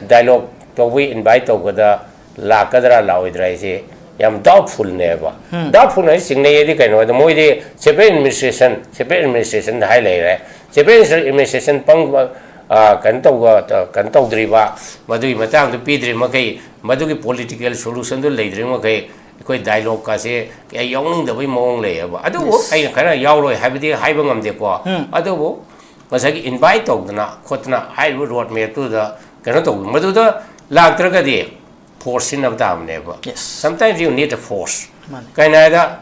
ꯗꯥꯏꯂꯣꯒ ꯇꯧꯕꯒꯤ ꯏꯟꯚꯥꯏꯠ ꯇꯧꯕꯗ ꯂꯥꯛꯀꯗ꯭ꯔꯥ ꯂꯥꯛꯑꯣꯏꯗ꯭ꯔꯥ ꯍꯥꯏꯁꯦ ꯌꯥꯝ ꯗꯥꯎꯠꯐꯨꯜꯅꯦꯕ꯫ ꯎꯝ꯫ ꯗꯥꯎꯠꯐꯨꯜ ꯍꯥꯏꯁꯦ ꯆꯤꯡꯅꯩꯌꯦꯗꯤ ꯀꯩꯅꯣ ꯍꯥꯏꯗ, ꯃꯣꯏꯗꯤ ꯁꯦꯄꯔꯦꯠ ꯑꯦꯗꯃꯤꯅꯤꯁꯇ꯭ꯔꯦꯁꯟ, ꯁꯦꯄꯔꯦꯠ ꯑꯦꯗꯃꯤꯅꯤꯁꯇ꯭ꯔꯦꯁꯟ ꯍꯥꯏ ꯂꯩꯔꯦ꯫ ꯁꯦꯄꯔꯦꯠ ꯑꯦꯗꯃꯤꯅꯤꯁꯇ꯭ꯔꯦꯁꯟ ꯄꯪ-, ꯑ, ꯀꯩꯅꯣ ꯇꯧꯕ, ꯀꯩꯅꯣ ꯇꯧꯗ꯭ꯔꯤꯕ, ꯃꯗꯨꯒꯤ ꯃꯇꯥꯡꯗ ꯄꯤꯗ꯭ꯔꯤ ꯃꯈꯩ, ꯃꯗꯨꯒꯤ ꯄꯣꯂꯤꯇꯤꯀꯦꯜ ꯁꯣꯂꯨꯁꯟꯗꯨ ꯂꯩꯗ꯭ꯔꯤ ꯃꯈꯩ, ꯑꯩꯈꯣꯏ ꯗꯥꯏꯂꯣꯒꯀꯥꯁꯦ ꯀꯌꯥ ꯌꯥꯎꯅꯤꯡꯗꯕꯒꯤ ꯃꯑꯣꯡ ꯂꯩꯌꯦꯕ꯫ ꯑꯗꯨꯕꯨ, ꯌꯦꯁ꯫ ꯑꯩꯅ ꯈꯔ ꯌꯥꯎꯔꯣꯏ ꯍꯥꯏꯕꯗꯤ ꯍꯥꯏꯕ ꯉꯝꯗꯦꯀꯣ꯫ ꯎꯝ꯫ ꯑꯗꯨꯕꯨ ꯉꯁꯥꯏꯒꯤ ꯏꯟꯚꯥꯏꯠ ꯇꯧꯗꯅ ꯈꯣꯠꯇꯅ ꯍꯥꯏꯔꯤꯕ ꯔꯣꯗ ꯃꯦꯞꯇꯨꯗ ꯀꯩꯅꯣ ꯇꯧꯕ, ꯃꯗꯨꯗ ꯂꯥꯛꯇ꯭ꯔꯒꯗꯤ ꯐꯣꯔꯁ ꯁꯤꯖꯤꯟꯅꯕ ꯇꯥꯕꯅꯦꯕ꯫ Yes. Sometimes you need a force꯫ ꯃꯥꯅꯦ꯫ ꯀꯩꯅꯣ ꯍꯥꯏꯗ,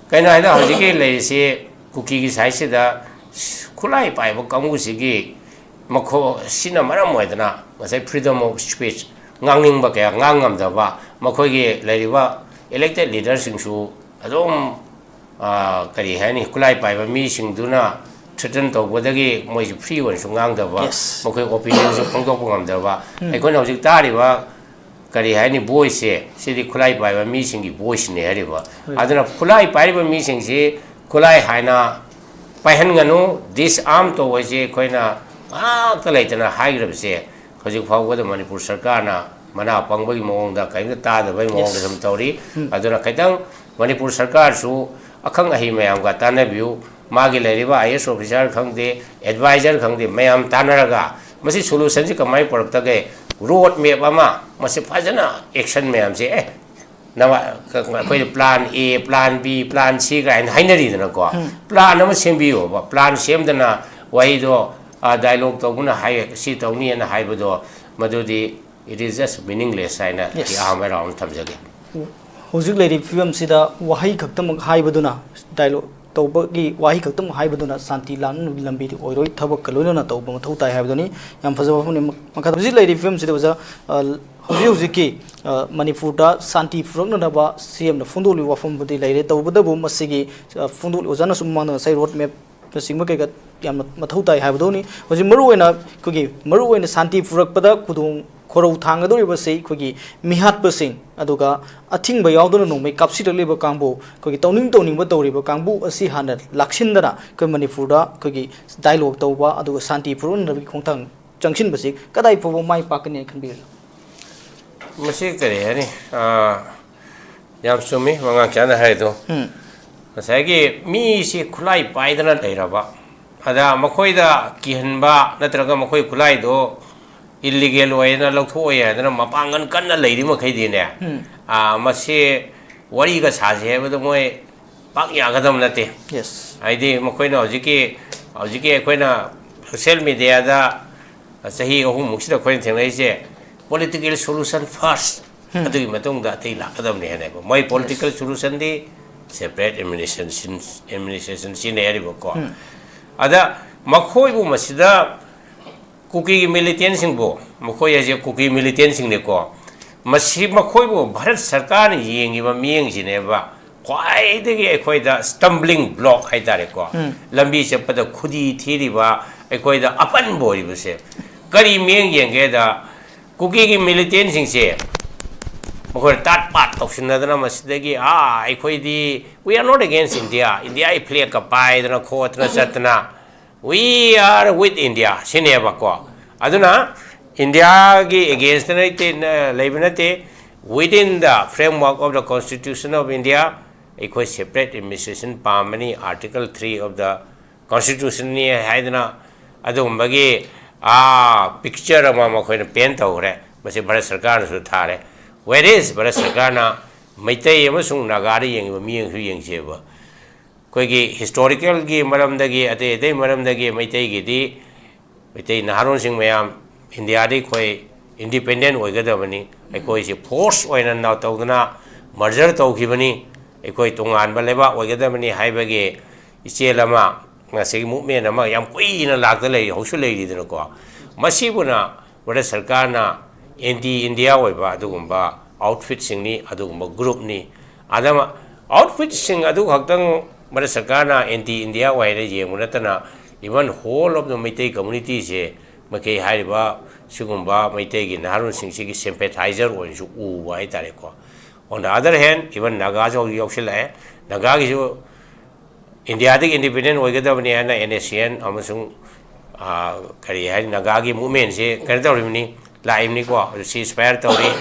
ꯀꯩꯅꯣ ꯍꯥꯏꯗ ꯍꯧꯖꯤꯛꯀꯤ ꯂꯩꯔꯤꯁꯤ ꯀꯨꯀꯤꯒꯤ ꯁꯥꯏꯠꯁꯤꯗ ꯈꯨꯠꯂꯥꯏ ꯄꯥꯏꯕ ꯀꯥꯡꯕꯨꯁꯤꯒꯤ ꯃꯈꯣ-, ꯁꯤꯅ ꯃꯔꯝ ꯑꯣꯏꯗꯅ ꯉꯁꯥꯏ freedom of speech, ꯉꯥꯡꯅꯤꯡꯕ ꯀꯌꯥ ꯉꯥꯡ ꯉꯝꯗꯕ, ꯃꯈꯣꯏꯒꯤ ꯂꯩꯔꯤꯕ ꯏꯂꯦꯛꯇꯦꯗ ꯂꯤꯗꯔꯁꯤꯡꯁꯨ ꯑꯗꯨꯝ, ꯑ, ꯀꯔꯤ ꯍꯥꯏꯅꯤ, ꯈꯨꯠꯂꯥꯏ ꯄꯥꯏꯕ ꯃꯤꯁꯤꯡꯗꯨꯅ ꯊ꯭ꯔꯦꯇꯟ ꯇꯧꯕꯗꯒꯤ ꯃꯣꯏꯁꯨ ꯐ꯭ꯔꯤ ꯑꯣꯏꯅꯁꯨ ꯉꯥꯡꯗꯕ, ꯌꯦꯁ꯫ ꯃꯈꯣꯏ ꯑꯣꯄꯤꯅꯤꯌꯟꯁꯨ ꯐꯣꯡꯗꯣꯛꯄ ꯉꯝꯗꯕ꯫ ꯎꯝ꯫ ꯑꯩꯈꯣꯏꯅ ꯍꯧꯖꯤꯛ ꯇꯥꯔꯤꯕ ꯀꯔꯤ ꯍꯥꯏꯅꯤ, ꯚꯣꯏꯁꯁꯦ, ꯁꯤꯗꯤ ꯈꯨꯠꯂꯥꯏ ꯄꯥꯏꯕ ꯃꯤꯁꯤꯡꯒꯤ ꯚꯣꯏꯁꯅꯦ ꯍꯥꯏꯔꯤꯕ꯫ ꯍꯣꯏ꯫ ꯑꯗꯨꯅ ꯈꯨꯠꯂꯥꯏ ꯄꯥꯏꯔꯤꯕ ꯃꯤꯁꯤꯡꯁꯤ ꯈꯨꯠꯂꯥꯏ ꯍꯥꯏꯅ ꯄꯥꯏꯍꯟꯒꯅꯨ, ꯗꯤꯁꯑꯥꯔꯝ ꯇꯧꯕ ꯍꯥꯏꯁꯦ ꯑꯩꯈꯣꯏꯅ ꯉꯥꯛꯇ ꯂꯩꯇꯅ ꯍꯥꯏꯈ꯭ꯔꯕꯁꯦ ꯍꯧꯖꯤꯛ ꯐꯥꯎꯕꯗ ꯃꯅꯤꯄꯨꯔ ꯁꯔꯀꯥꯔꯅ ꯃꯅꯥ ꯄꯪꯕꯒꯤ ꯃꯑꯣꯡꯗ, ꯀꯔꯤꯝꯇ ꯇꯥꯗꯕꯒꯤ ꯃꯑꯣꯡꯗ ꯌꯦꯁ꯫ ꯁꯨꯝ ꯇꯧꯔꯤ꯫ ꯎꯝ꯫ ꯑꯗꯨꯅ ꯈꯤꯇꯪ ꯃꯅꯤꯄꯨꯔ ꯁꯔꯀꯥꯔꯁꯨ ꯑꯈꯪ ꯑꯍꯩ ꯃꯌꯥꯝꯒ ꯇꯥꯟꯅꯕꯤꯌꯨ꯫ ꯃꯥꯒꯤ ꯂꯩꯔꯤꯕ ꯑꯥꯏ ꯑꯦꯁ ꯑꯣꯐꯤꯁꯥꯔ ꯈꯪꯗꯦ, ꯑꯦꯗꯚꯥꯏꯖꯔ ꯈꯪꯗꯦ, ꯃꯌꯥꯝ ꯇꯥꯟꯅꯔꯒ ꯃꯁꯤ ꯁꯣꯂꯨꯁꯟꯁꯤ ꯀꯃꯥꯏꯅ ꯄꯨꯔꯛꯇꯒꯦ? ꯔꯣꯗ ꯃꯦꯞ ꯑꯃ, ꯃꯁꯤ ꯐꯖꯅ ꯑꯦꯛꯁꯟ ꯃꯌꯥꯝꯁꯦ, ꯑꯦ, ꯅꯃ-, ꯑꯩꯈꯣꯏꯅ plan A, plan B, plan C ꯀꯥꯏꯅ ꯍꯥꯏꯅꯔꯤꯗꯅꯀꯣ꯫ ꯎꯝ꯫ ꯄ꯭ꯂꯥꯟ ꯑꯃ ꯁꯦꯝꯕꯤꯌꯣꯕ꯫ ꯄ꯭ꯂꯥꯟ ꯁꯦꯝꯗꯅ ꯋꯥꯍꯩꯗꯣ, ꯑ, ꯗꯥꯏꯂꯣꯒ ꯇꯧꯕꯅ ꯍꯥꯏ, ꯁꯤ ꯇꯧꯅꯤꯅ ꯍꯥꯏꯕꯗꯣ, ꯃꯗꯨꯗꯤ it is just meaningless ꯍꯥꯏꯅ ꯌꯦꯁ꯫ ꯑꯩ ꯑꯍꯥꯟꯕ ꯔꯥꯎꯟ ꯊꯝꯖꯒꯦ꯫ ꯍꯧꯖꯤꯛ ꯂꯩꯔꯤꯕ ꯐꯤꯕꯝꯁꯤꯗ ꯋꯥꯍꯩ ꯈꯛꯇꯃꯛ ꯍꯥꯏꯕꯗꯨꯅ ꯗꯥꯏꯂꯣꯒ ꯇꯧꯕꯒꯤ ꯋꯥꯍꯩ ꯈꯛꯇꯃꯛ ꯍꯥꯏꯕꯗꯨꯅ ꯁꯥꯟꯇꯤ ꯂꯥꯛꯅꯕꯒꯤ ꯂꯝꯕꯤꯗꯤ ꯑꯣꯏꯔꯣꯏ꯫ ꯊꯕꯛꯀ ꯂꯣꯏꯅꯅ ꯇꯧꯕ ꯃꯊꯧ ꯇꯥꯏ ꯍꯥꯏꯕꯗꯨꯅꯤ꯫ ꯌꯥꯝ ꯐꯖꯕ ꯋꯥꯐꯝꯅꯤ꯫ ꯃꯈꯥ ꯍꯧꯖꯤꯛ ꯂꯩꯔꯤꯕ ꯐꯤꯕꯝꯁꯤꯗ ꯑꯣꯖꯥ, ꯑ, ꯍꯧꯖꯤꯛ ꯍꯧꯖꯤꯛꯀꯤ, ꯑ, ꯃꯅꯤꯄꯨꯔꯗ ꯁꯥꯟꯇꯤ ꯄꯨꯔꯛꯅꯅꯕ ꯁꯤ ꯑꯦꯝꯅ ꯐꯣꯡꯗꯣꯛꯂꯤꯕ ꯋꯥꯐꯝꯕꯨꯗꯤ ꯂꯩꯔꯦ꯫ ꯇꯧꯕꯇꯕꯨ ꯃꯁꯤꯒꯤ, ꯑ, ꯐꯣꯡꯗꯣꯛꯂꯤ ꯑꯣꯖꯥꯅꯁꯨ ꯃꯃꯥꯡꯗ ꯉꯁꯥꯏ ꯔꯣꯗ ꯃꯦꯞꯅꯆꯤꯡꯕ ꯀꯩꯀꯥ ꯌꯥꯝꯅ ꯃꯊꯧ ꯇꯥꯏ ꯍꯥꯏꯕꯗꯨꯅꯤ꯫ ꯍꯧꯖꯤꯛ ꯃꯔꯨꯑꯣꯏꯅ ꯑꯩꯈꯣꯏꯒꯤ ꯃꯔꯨꯑꯣꯏꯅ ꯁꯥꯟꯇꯤ ꯄꯨꯔꯛꯄꯗ ꯈꯨꯗꯣꯡ ꯈꯣꯔꯧ ꯊꯥꯡꯒꯗꯧꯔꯤꯕꯁꯤ ꯑꯩꯈꯣꯏꯒꯤ ꯃꯤꯍꯥꯠꯄꯁꯤꯡ, ꯑꯗꯨꯒ ꯑꯊꯤꯡꯕ ꯌꯥꯎꯗꯅ ꯅꯣꯡꯃꯩ ꯀꯥꯞꯁꯤꯜꯂꯛꯂꯤꯕ ꯀꯥꯡꯕꯨ, ꯑꯩꯈꯣꯏꯒꯤ ꯇꯧꯅꯤꯡ ꯇꯧꯅꯤꯡꯕ ꯇꯧꯔꯤꯕ ꯀꯥꯡꯕꯨ ꯑꯁꯤ ꯍꯥꯟꯅ ꯂꯥꯛꯁꯤꯟꯗꯅ ꯑꯩꯈꯣꯏ ꯃꯅꯤꯄꯨꯔꯗ ꯑꯩꯈꯣꯏꯒꯤ ꯗꯥꯏꯂꯣꯒ ꯇꯧꯕ ꯑꯗꯨꯒ ꯁꯥꯟꯇꯤ ꯄꯨꯔꯛꯅꯅꯕꯒꯤ ꯈꯣꯡꯊꯥꯡ ꯆꯪꯁꯤꯟꯕꯁꯤ ꯀꯗꯥꯏ ꯐꯥꯎꯕ ꯃꯥꯏ ꯄꯥꯛꯀꯅꯤ ꯍꯥꯏꯅ ꯈꯟꯕꯤꯔꯤꯅꯣ? ꯃꯁꯤ ꯀꯔꯤ ꯍꯥꯏꯅꯤ? ꯑꯥ, ꯌꯥꯝ ꯆꯨꯝꯃꯤ ꯋꯥꯉꯥꯡ ꯆꯥꯅ ꯍꯥꯏꯗꯣ꯫ ꯎꯝ꯫ ꯉꯁꯥꯏꯒꯤ ꯃꯤꯁꯤ ꯈꯨꯠꯂꯥꯏ ꯄꯥꯏꯗꯅ ꯂꯩꯔꯕ, ꯑꯗ ꯃꯈꯣꯏꯗ ꯀꯤꯍꯟꯕ ꯅꯠꯇ꯭ꯔꯒ ꯃꯈꯣꯏ ꯈꯨꯠꯂꯥꯏꯗꯣ ꯏꯜꯂꯤꯒꯦꯜ ꯑꯣꯏꯅ ꯂꯧꯊꯣꯛꯑꯣꯏ ꯍꯥꯏꯗꯅ ꯃꯄꯥꯡꯒꯜ ꯀꯟꯅ ꯂꯩꯔꯤ ꯃꯈꯩꯗꯤꯅꯦ, ꯎꯝ꯫ ꯑꯥ, ꯃꯁꯤ ꯋꯥꯔꯤꯒ ꯁꯥꯁꯤ ꯍꯥꯏꯕꯗ ꯃꯣꯏ ꯄꯥꯛ ꯌꯥꯒꯗꯕ ꯅꯠꯇꯦ꯫ Yes꯫ ꯍꯥꯏꯗꯤ ꯃꯈꯣꯏꯅ ꯍꯧꯖꯤꯛꯀꯤ, ꯍꯧꯖꯤꯛꯀꯤ ꯑꯩꯈꯣꯏꯅ ꯁꯣꯁꯤꯌꯦꯜ ꯃꯦꯗꯤꯌꯥꯗ ꯆꯍꯤ ꯑꯍꯨꯝꯃꯨꯛꯁꯤꯗ ꯑꯩꯈꯣꯏꯅ ꯊꯦꯡꯅꯔꯤꯁꯦ, political solution first, ꯎꯝ꯫ ꯑꯗꯨꯒꯤ ꯃꯇꯨꯡꯗ ꯑꯇꯩ ꯂꯥꯛꯀꯗꯕꯅꯤ ꯍꯥꯏꯅꯀꯣ꯫ ꯃꯣꯏ political Yes꯫ Solution ꯗꯤ separate administration, administration ꯁꯤꯖꯤꯟꯅꯩ ꯍꯥꯏꯔꯤꯕꯀꯣ꯫ ꯎꯝ꯫ ꯑꯗ ꯃꯈꯣꯏꯕꯨ ꯃꯁꯤꯗ ꯀꯨꯀꯤꯒꯤ ꯃꯤꯂꯤꯇꯦꯟꯁꯤꯡꯕꯨ, ꯃꯈꯣꯏ ꯍꯥꯏꯁꯦ ꯀꯨꯀꯤ ꯃꯤꯂꯤꯇꯦꯟꯁꯤꯡꯅꯤꯀꯣ, ꯃꯁꯤ ꯃꯈꯣꯏꯕꯨ ꯚꯥꯔꯠ ꯁꯔꯀꯥꯔꯅ ꯌꯦꯡꯉꯤꯕ ꯃꯤꯠꯌꯦꯡꯁꯤꯅꯦꯕ ꯈ꯭ꯋꯥꯏꯗꯒꯤ ꯑꯩꯈꯣꯏꯗ stumbling block ꯍꯥꯏꯇꯥꯔꯦꯀꯣ, ꯎꯝ꯫ ꯂꯝꯕꯤ ꯆꯠꯄꯗ ꯈꯨꯗꯤ ꯊꯤꯔꯤꯕ, ꯑꯩꯈꯣꯏꯗ ꯑꯄꯟꯕ ꯑꯣꯏꯔꯤꯕꯁꯦ꯫ ꯀꯔꯤ ꯃꯤꯠꯌꯦꯡ ꯌꯦꯡꯒꯦꯗ, ꯀꯨꯀꯤꯒꯤ ꯃꯤꯂꯤꯇꯦꯟꯁꯤꯡꯁꯦ ꯃꯈꯣꯏꯅ ꯇꯥꯠ ꯄꯥꯠ ꯇꯧꯁꯤꯟꯅꯗꯅ ꯃꯁꯤꯗꯒꯤ, "ꯑꯥ, ꯑꯩꯈꯣꯏꯗꯤ we are not against India, ꯏꯟꯗꯤꯌꯥꯒꯤ ꯐ꯭ꯂꯦꯒꯀ ꯄꯥꯏꯗꯅ ꯈꯣꯠꯇꯅ ꯆꯠꯇꯅ, we are with India" ꯁꯤꯅꯦꯕꯀꯣ꯫ ꯑꯗꯨꯅ ꯏꯟꯗꯤꯌꯥꯒꯤ against ꯅ ꯂꯩꯇꯦ, ꯂꯩꯕ ꯅꯠꯇꯦ꯫ Within the framework of the Constitution of India, ꯑꯩꯈꯣꯏ separate administration ꯄꯥꯝꯕꯅꯤ, Article three of the Constitution ꯅꯤ ꯍꯥꯏꯗꯅ ꯑꯗꯨꯒꯨꯝꯕꯒꯤ, ꯑꯥ, picture ꯑꯃ ꯃꯈꯣꯏꯅ paint ꯇꯧꯈ꯭ꯔꯦ꯫ ꯃꯁꯤ ꯚꯥꯔꯠ ꯁꯔꯀꯥꯔꯅꯁꯨ ꯊꯥꯔꯦ꯫ Where is ꯚꯥꯔꯠ ꯁꯔꯀꯥꯔꯅ ꯃꯩꯇꯩ ꯑꯃꯁꯨꯡ ꯅꯥꯒꯥꯗ ꯌꯦꯡꯉꯤꯕ ꯃꯤꯠꯌꯦꯡꯁꯨ ꯌꯦꯡꯁꯦꯕ꯫ ꯑꯩꯈꯣꯏꯒꯤ historical ꯒꯤ ꯃꯔꯝꯗꯒꯤ, ꯑꯇꯩ ꯑꯇꯩ ꯃꯔꯝꯗꯒꯤ ꯃꯩꯇꯩꯒꯤꯗꯤ, ꯃꯩꯇꯩ ꯅꯍꯥꯔꯣꯜꯁꯤꯡ ꯃꯌꯥꯝ, ꯏꯟꯗꯤꯌꯥꯗꯤ ꯑꯩꯈꯣꯏ independent ꯑꯣꯏꯒꯗꯕꯅꯤ, ꯑꯩꯈꯣꯏꯁꯦ force ꯑꯣꯏꯅ ꯅ-, ꯇꯧꯗꯅ merger ꯇꯧꯈꯤꯕꯅꯤ꯫ ꯑꯩꯈꯣꯏ ꯇꯣꯉꯥꯟꯕ ꯂꯩꯕꯥꯛ ꯑꯣꯏꯒꯗꯕꯅꯤ ꯍꯥꯏꯕꯒꯤ ꯏꯆꯦꯜ ꯑꯃ, ꯉꯁꯤꯒꯤ movement ꯑꯃ ꯌꯥꯝ ꯀꯨꯏꯅ ꯂꯥꯛꯇ ꯂꯩꯔꯤ, ꯍꯧꯁꯨ ꯂꯩꯔꯤꯗꯅꯀꯣ꯫ ꯃꯁꯤꯕꯨꯅ ꯚꯥꯔꯠ ꯁꯔꯀꯥꯔꯅ anti India ꯑꯣꯏꯕ ꯑꯗꯨꯒꯨꯝꯕ outfitꯁꯤꯡꯅꯤ, ꯑꯗꯨꯒꯨꯝꯕ groupꯅꯤ꯫ ꯑꯗ outfitꯁꯤꯡ ꯑꯗꯨ ꯈꯛꯇꯪ ꯚꯥꯔꯠ ꯁꯔꯀꯥꯔꯅ anti India ꯑꯣꯏ ꯍꯥꯏꯅ ꯌꯦꯡꯕ ꯅꯠꯇꯅ, even whole of the Meitei communityꯁꯦ, Meitei ꯍꯥꯏꯔꯤꯕ ꯁꯤꯒꯨꯝꯕ ꯃꯩꯇꯩꯒꯤ ꯅꯍꯥꯔꯣꯜꯁꯤꯡꯁꯤꯒꯤ sympathizer ꯑꯣꯏꯅꯁꯨ ꯎꯕ ꯍꯥꯏꯇꯥꯔꯦꯀꯣ꯫ On the other hand, even ꯅꯥꯒꯥꯁꯨ ꯍꯧꯖꯤꯛ ꯌꯥꯎꯁꯤꯜꯂꯛꯑꯦ꯫ ꯅꯥꯒꯥꯒꯤꯁꯨ ꯏꯟꯗꯤꯌꯥꯗꯒꯤ independent ꯑꯣꯏꯒꯗꯕꯅꯤ ꯍꯥꯏꯅ NSCN ꯑꯃꯁꯨꯡ, ꯑꯥ, ꯀꯔꯤ ꯍꯥꯏꯅꯤ, ꯅꯥꯒꯥꯒꯤ movementꯁꯦ ꯀꯩꯅꯣ ꯇꯧꯔꯤꯕꯅꯤ, ꯂꯥꯛꯏꯕꯅꯤꯀꯣ꯫ ꯍꯧꯖꯤꯛꯁꯤ inspire ꯇꯧꯔꯤ꯫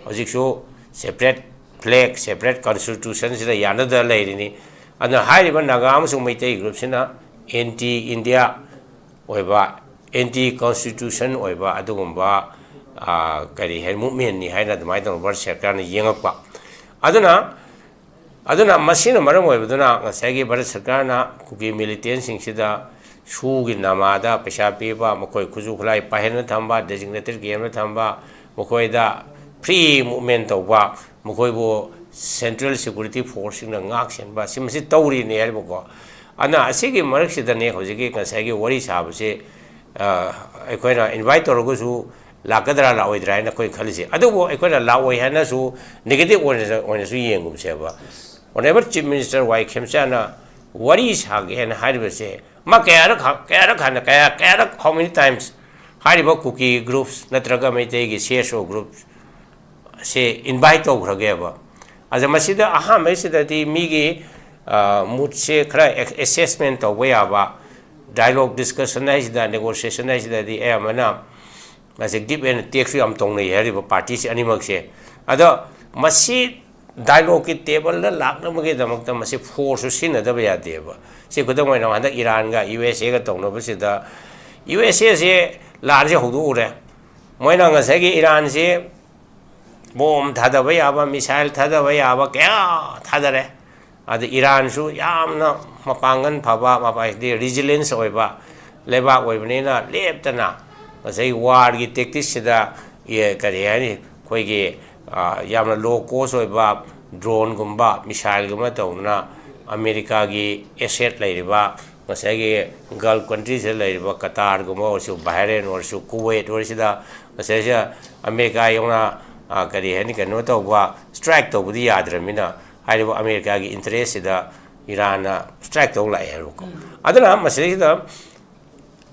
ꯍꯧꯖꯤꯛꯁꯨ separate flag, separate constitutionꯁꯤꯗ ꯌꯥꯅꯗꯅ ꯂꯩꯔꯤꯅꯤ꯫ ꯑꯗꯨꯅ ꯍꯥꯏꯔꯤꯕ ꯅꯥꯒꯥ ꯑꯃꯁꯨꯡ ꯃꯩꯇꯩ groupꯁꯤꯅ anti India ꯑꯣꯏꯕ, anti constitution ꯑꯣꯏꯕ ꯑꯗꯨꯒꯨꯝꯕ, ꯑꯥ, ꯀꯔꯤ ꯍꯥꯏ, movementꯅꯤ ꯍꯥꯏꯅ ꯑꯗꯨꯃꯥꯏꯅ ꯇꯧꯅ ꯚꯥꯔꯠ ꯁꯔꯀꯥꯔꯅ ꯌꯦꯡꯉꯛꯄ꯫ ꯑꯗꯨꯅ, ꯑꯗꯨꯅ ꯃꯁꯤꯅ ꯃꯔꯝ ꯑꯣꯏꯕꯗꯨꯅ ꯉꯁꯥꯏꯒꯤ ꯚꯥꯔꯠ ꯁꯔꯀꯥꯔꯅ ꯀꯨꯀꯤ militantꯁꯤꯡꯁꯤꯗ ꯁꯨꯒꯤ ꯅꯃꯥꯗ ꯄꯩꯁꯥ ꯄꯤꯕ, ꯃꯈꯣꯏ ꯈꯨꯠꯁꯨ ꯈꯨꯠꯂꯥꯏ ꯄꯥꯏꯍꯟꯅ ꯊꯝꯕ, designated campꯇ ꯊꯝꯕ, ꯃꯈꯣꯏꯗ free movement ꯇꯧꯕ, ꯃꯈꯣꯏꯕꯨ central security forceꯁꯤꯡꯅ ꯉꯥꯛ ꯁꯦꯟꯕ, ꯁꯤ ꯃꯁꯤ ꯇꯧꯔꯤꯅꯦ ꯍꯥꯏꯔꯤꯕꯀꯣ꯫ ꯑꯗꯨꯅ ꯑꯁꯤꯒꯤ ꯃꯔꯛꯁꯤꯗꯅꯦ ꯍꯧꯖꯤꯛꯀꯤ ꯉꯁꯥꯏꯒꯤ ꯋꯥꯔꯤ ꯁꯥꯕꯁꯦ, ꯑ, ꯑꯩꯈꯣꯏꯅ invite ꯇꯧꯔꯒꯁꯨ ꯂꯥꯛꯀꯗ꯭ꯔꯥ ꯂꯥꯛꯑꯣꯏꯗ꯭ꯔꯥ ꯍꯥꯏꯅ ꯑꯩꯈꯣꯏ ꯈꯜꯂꯤꯁꯦ꯫ ꯑꯗꯨꯕꯨ ꯑꯩꯈꯣꯏꯅ ꯂꯥꯛꯑꯣꯏ ꯍꯥꯏꯅꯁꯨ negative ꯑꯣꯏꯅ, ꯑꯣꯏꯅꯁꯨ ꯌꯦꯡꯒꯨꯝꯁꯦꯕ꯫ Honourable Chief Minister ꯋꯥꯏ ꯈꯦꯝꯆꯥꯅ ꯋꯥꯔꯤ ꯁꯥꯒꯦ ꯍꯥꯏꯅ ꯍꯥꯏꯔꯤꯕꯁꯦ, ꯃꯥ ꯀꯌꯥꯔꯛ ꯍ-, ꯀꯌꯥꯔꯛ ꯍꯥꯟꯅ, ꯀꯌꯥ, ꯀꯌꯥꯔꯛ, how many times ꯍꯥꯏꯔꯤꯕ ꯀꯨꯀꯤ groups ꯅꯠꯇ꯭ꯔꯒ ꯃꯩꯇꯩꯒꯤ CSO groups ꯁꯦ invite ꯇꯧꯈ꯭ꯔꯒꯦꯕ꯫ ꯑꯗ ꯃꯁꯤꯗ ꯑꯍꯥꯟꯕꯩꯁꯤꯗꯗꯤ ꯃꯤꯒꯤ, ꯑ, moodꯁꯦ ꯈꯔ ꯑꯦꯛ-, assessment ꯇꯧꯕ ꯌꯥꯕ, dialogue discussion ꯍꯥꯏꯁꯤꯗ, negotiation ꯍꯥꯏꯁꯤꯗꯗꯤ ꯑꯌꯥꯝꯕꯅ ꯃꯁꯤ give and takeꯁꯨ ꯌꯥꯝ ꯇꯧꯅꯩ ꯍꯥꯏꯔꯤꯕ partyꯁꯦ ꯑꯅꯤꯃꯛꯁꯦ꯫ ꯑꯗꯣ ꯃꯁꯤ dialogueꯀꯤ tableꯗ ꯂꯥꯛꯅꯕꯒꯤꯗꯃꯛꯇ ꯃꯁꯤ forceꯁꯨ ꯁꯤꯖꯤꯟꯅꯗꯕ ꯌꯥꯗꯦꯕ꯫ ꯁꯤ ꯈꯨꯗꯝ ꯑꯣꯏꯅ ꯍꯟꯗꯛ ꯏꯔꯥꯟꯒ USAꯒ ꯇꯧꯅꯕꯁꯤꯗ USAꯁꯦ ꯂꯥꯟꯁꯦ ꯍꯧꯗꯣꯛꯎꯔꯦ꯫ ꯃꯣꯏꯅ ꯉꯁꯥꯏꯒꯤ ꯏꯔꯥꯟꯁꯦ bomb ꯊꯥꯗꯕ ꯌꯥꯕ, missile ꯊꯥꯗꯕ ꯌꯥꯕ ꯀꯌꯥ ꯊꯥꯗꯔꯦ꯫ ꯑꯗ ꯏꯔꯥꯟꯁꯨ ꯌꯥꯝꯅ ꯃꯄꯥꯡꯒꯜ ꯐꯕ, ꯃꯄꯥ-, ꯍꯥꯏꯗꯤ resilience ꯑꯣꯏꯕ ꯂꯩꯕꯥꯛ ꯑꯣꯏꯕꯅꯤꯅ ꯂꯦꯞꯇꯅ ꯉꯁꯥꯏ warꯒꯤ tacticsꯁꯤꯗ, ꯑꯦ, ꯀꯔꯤ ꯍꯥꯏꯅꯤ, ꯑꯩꯈꯣꯏꯒꯤ, ꯑ, ꯌꯥꯝꯅ low cost ꯑꯣꯏꯕ, ꯗ꯭ꯔꯣꯟꯒꯨꯝꯕ, ꯃꯤꯁꯥꯏꯜꯒꯨꯝꯕ ꯇꯧꯗꯅ ꯑꯃꯦꯔꯤꯀꯥꯒꯤ ꯑꯦꯁꯦꯠ ꯂꯩꯔꯤꯕ, ꯉꯁꯥꯏꯒꯤ ꯒꯜꯐ ꯀꯟꯇ꯭ꯔꯤꯁꯤꯗ ꯂꯩꯔꯤꯕ ꯀꯇꯥꯔꯒꯨꯝꯕ ꯑꯣꯏꯔꯁꯨ, ꯕꯍꯔꯦꯟ ꯑꯣꯏꯔꯁꯨ, ꯀꯨꯋꯦꯠ ꯑꯣꯏꯔꯁꯤꯗ, ꯉꯁꯥꯏꯁꯦ ꯑꯃꯦꯔꯤꯀꯥ ꯌꯧꯅ, ꯑ, ꯀꯔꯤ ꯍꯥꯏꯅꯤ, ꯀꯩꯅꯣ ꯇꯧꯕ, ꯁ꯭ꯇ꯭ꯔꯥꯏꯛ ꯇꯧꯕꯗꯤ ꯌꯥꯗ꯭ꯔꯕꯅꯤꯅ, ꯍꯥꯏꯔꯤꯕ ꯑꯃꯦꯔꯤꯀꯥꯒꯤ ꯏꯟꯇꯔꯦꯁꯁꯤꯗ ꯏꯔꯥꯟꯅ ꯁ꯭ꯇ꯭ꯔꯥꯏꯛ ꯇꯧ ꯂꯥꯛꯑꯦ ꯍꯥꯏꯕꯀꯣ꯫ ꯑꯗꯨꯅ ꯃꯁꯤꯗꯩꯁꯤꯗ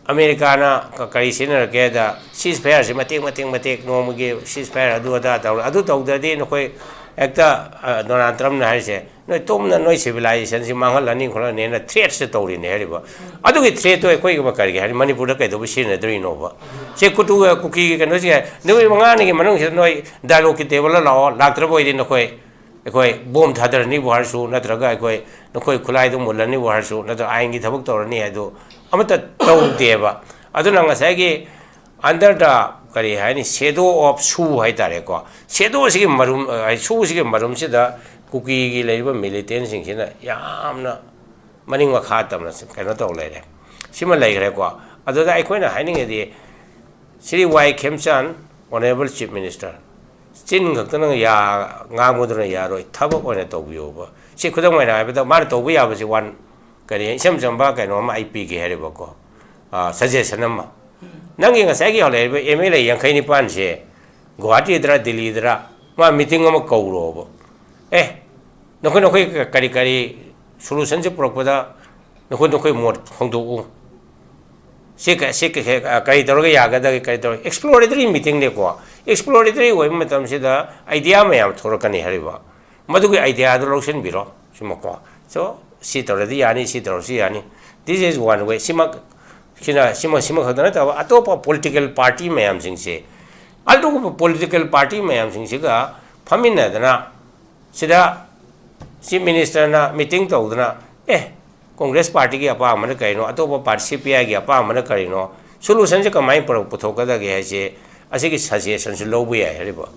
ꯑꯃꯦꯔꯤꯀꯥꯅ ꯀ-, ꯀꯔꯤ ꯁꯤꯖꯤꯟꯅꯔꯛꯀꯦꯗ, ꯁꯤꯖ ꯐꯌꯥꯔꯁꯤ ꯃꯇꯦꯛ, ꯃꯇꯦꯛ, ꯃꯇꯦꯛ, ꯅꯣꯡꯃꯒꯤ ꯁꯤꯖ ꯐꯌꯥꯔ ꯑꯗꯨ ꯑꯗꯥ ꯇꯧꯔꯦ, ꯑꯗꯨ ꯇꯧꯗ꯭ꯔꯗꯤ ꯅꯈꯣꯏ ꯍꯦꯛꯇ, ꯑ, ꯗꯣꯅꯥꯜꯗ ꯇ꯭ꯔꯝꯞꯅ ꯍꯥꯏꯔꯤꯁꯦ, "ꯅꯣꯏ ꯇꯨꯝꯅ ꯅꯣꯏ ꯁꯤꯚꯤꯂꯥꯏꯖꯦꯁꯟꯁꯤ ꯃꯥꯡꯍꯜꯂꯅꯤ ꯈꯣꯠꯂꯅꯤꯅ" ꯊ꯭ꯔꯦꯠꯁꯦ ꯇꯧꯔꯤꯅꯦ ꯍꯥꯏꯔꯤꯕ꯫ ꯑꯗꯨꯒꯤ ꯊ꯭ꯔꯦꯠꯇꯣ ꯑꯩꯈꯣꯏꯒꯤ ꯀꯔꯤꯒꯤ ꯍꯥꯏꯔꯤ, ꯃꯅꯤꯄꯨꯔꯗ ꯀꯩꯗꯧꯕ ꯁꯤꯖꯤꯟꯅꯗꯣꯔꯤꯅꯣꯕ? ꯁꯦ ꯀꯨꯇꯨ-, ꯀꯨꯀꯤꯒꯤ ꯀꯩꯅꯣꯁꯦ ꯅꯨꯃꯤꯠ ꯃꯉꯥꯅꯤꯒꯤ ꯃꯅꯨꯡꯁꯤꯗ ꯅꯣꯏ ꯗꯥꯏꯂꯣꯒꯀꯤ ꯇꯦꯕꯜꯗ ꯂꯥꯛꯑꯣ, ꯂꯥꯛꯇ꯭ꯔꯕ ꯑꯣꯏꯗꯤ ꯅꯈꯣꯏ ꯑꯩꯈꯣꯏ ꯕꯣꯝ ꯊꯥꯗꯔꯅꯤꯕꯨ ꯍꯥꯏꯔꯁꯨ, ꯅꯠꯇ꯭ꯔꯒ ꯑꯩꯈꯣꯏ ꯅꯈꯣꯏ ꯈꯨꯠꯂꯥꯏꯗꯨ ꯃꯨꯜꯂꯅꯤꯕꯨ ꯍꯥꯏꯔꯁꯨ, ꯅꯠꯇ꯭ꯔꯒ ꯑꯥꯏꯟꯒꯤ ꯊꯕꯛ ꯇꯧꯔꯅꯤ ꯍꯥꯏꯗꯨ ꯑꯃꯠꯇ ꯇꯧꯗꯦꯕ꯫ ꯑꯗꯨꯅ ꯉꯁꯥꯏꯒꯤ under the, ꯀꯔꯤ ꯍꯥꯏꯅꯤ, shadow of ꯁꯨ ꯍꯥꯏꯇꯥꯔꯦꯀꯣ, ꯁꯦꯗꯣꯁꯤꯒꯤ ꯃꯔꯨꯝ, ꯑ, ꯁꯨꯁꯤꯒꯤ ꯃꯔꯨꯝꯁꯤꯗ ꯀꯨꯀꯤꯒꯤ ꯂꯩꯔꯤꯕ ꯃꯤꯂꯤꯇꯦꯟꯁꯤꯡꯁꯤꯅ ꯌꯥꯝꯅ ꯃꯅꯤꯡ ꯃꯈꯥ ꯇꯝꯅ ꯀꯩꯅꯣ ꯇꯧ ꯂꯩꯔꯦ꯫ ꯁꯤꯃ ꯂꯩꯈ꯭ꯔꯦꯀꯣ꯫ ꯑꯗꯨꯗ ꯑꯩꯈꯣꯏꯅ ꯍꯥꯏꯅꯤꯡꯉꯤꯗꯤ, ꯁ꯭ꯔꯤ ꯋꯥꯏ ꯈꯦꯝꯆꯥꯟ, Honourable Chief Minister, ꯆꯤꯟ ꯈꯛꯇꯅ ꯌꯥ-, ꯉꯥꯡꯕꯗꯨꯅ ꯌꯥꯔꯣꯏ, ꯊꯕꯛ ꯑꯣꯏꯅ ꯇꯧꯕꯤꯌꯣꯕ꯫ ꯁꯤ ꯈꯨꯗꯝ ꯑꯣꯏꯅ ꯍꯥꯏꯕꯗ, ꯃꯥꯅ ꯇꯧꯕ ꯌꯥꯕꯁꯤ ꯋꯥꯟ, ꯀꯔꯤ, ꯏꯆꯝ ꯆꯝꯕ ꯀꯩꯅꯣ ꯑꯃ ꯑꯩ ꯄꯤꯒꯦ ꯍꯥꯏꯔꯤꯕꯀꯣ, ꯑ, suggestion ꯑꯃ꯫ ꯅꯪꯒꯤ ꯉꯁꯥꯏꯒꯤ ꯍꯧꯔꯛꯏꯕ ꯑꯦꯝ ꯑꯦꯜ ꯑꯦ ꯌꯥꯡꯈꯩ ꯅꯤꯄꯥꯟꯁꯦ ꯒꯨꯋꯥꯍꯥꯇꯤꯗꯔ ꯗꯤꯜꯂꯤꯗꯔ ꯃꯥ ꯃꯤꯇꯤꯡ ꯑꯃ ꯀꯧꯔꯣꯕ꯫ ꯑꯦ, ꯅꯈꯣꯏ, ꯅꯈꯣꯏ ꯀꯔꯤ ꯀꯔꯤ ꯁꯣꯂꯨꯁꯟꯁꯦ ꯄꯨꯔꯛꯄꯗ ꯅꯈꯣꯏ, ꯅꯈꯣꯏ ꯃꯣꯠ ꯐꯣꯡꯗꯣꯛꯎ꯫ ꯁꯤ ꯀ-, ꯁꯤ ꯀ-, ꯀ-, ꯀꯔꯤ ꯇꯧꯔꯒ ꯌꯥꯒꯗꯒꯦ, ꯀꯔꯤ ꯇꯧꯔꯒ, exploratory meetingꯅꯦꯀꯣ꯫ Exploratory ꯑꯣꯏꯕ ꯃꯇꯝꯁꯤꯗ idea ꯃꯌꯥꯝ ꯊꯣꯛꯂꯛꯀꯅꯤ ꯍꯥꯏꯔꯤꯕ꯫ ꯃꯗꯨꯒꯤ ideaꯗꯨ ꯂꯧꯁꯤꯟꯕꯤꯔꯣ, ꯁꯤꯃꯀꯣ꯫ So, ꯁꯤ ꯇꯧꯔꯗꯤ ꯌꯥꯅꯤ, ꯁꯤ ꯇꯧꯔꯁꯨ ꯌꯥꯅꯤ꯫ This is one way꯫ ꯁꯤꯃꯛ, ꯁꯤꯅ, ꯁꯤꯃ-, ꯁꯤꯃ ꯈꯛꯇ ꯅꯠꯇꯕ ꯑꯇꯣꯞꯄ political party ꯃꯌꯥꯝꯁꯤꯡꯁꯦ, ꯑꯇꯣꯞꯄ political party ꯃꯌꯥꯝꯁꯤꯡꯁꯤꯒ ꯐꯝꯃꯤꯟꯅꯗꯅ ꯁꯤꯗ Chief Ministerꯅ meeting ꯇꯧꯗꯅ, "ꯑꯦ, Congress partyꯒꯤ ꯑꯄꯥꯝꯕꯅ ꯀꯔꯤꯅꯣ, ꯑꯇꯣꯞꯄ party ꯁꯤ ꯄꯤ ꯑꯥꯏꯒꯤ ꯑꯄꯥꯝꯕꯅ ꯀꯔꯤꯅꯣ, solutionꯁꯦ ꯀꯃꯥꯏꯅ ꯄꯨꯔꯛ-, ꯄꯨꯊꯣꯛꯀꯗꯒꯦ ꯍꯥꯏꯁꯦ, ꯑꯁꯤꯒꯤ suggestionꯁꯨ ꯂꯧꯕ ꯌꯥꯏ" ꯍꯥꯏꯔꯤꯕ꯫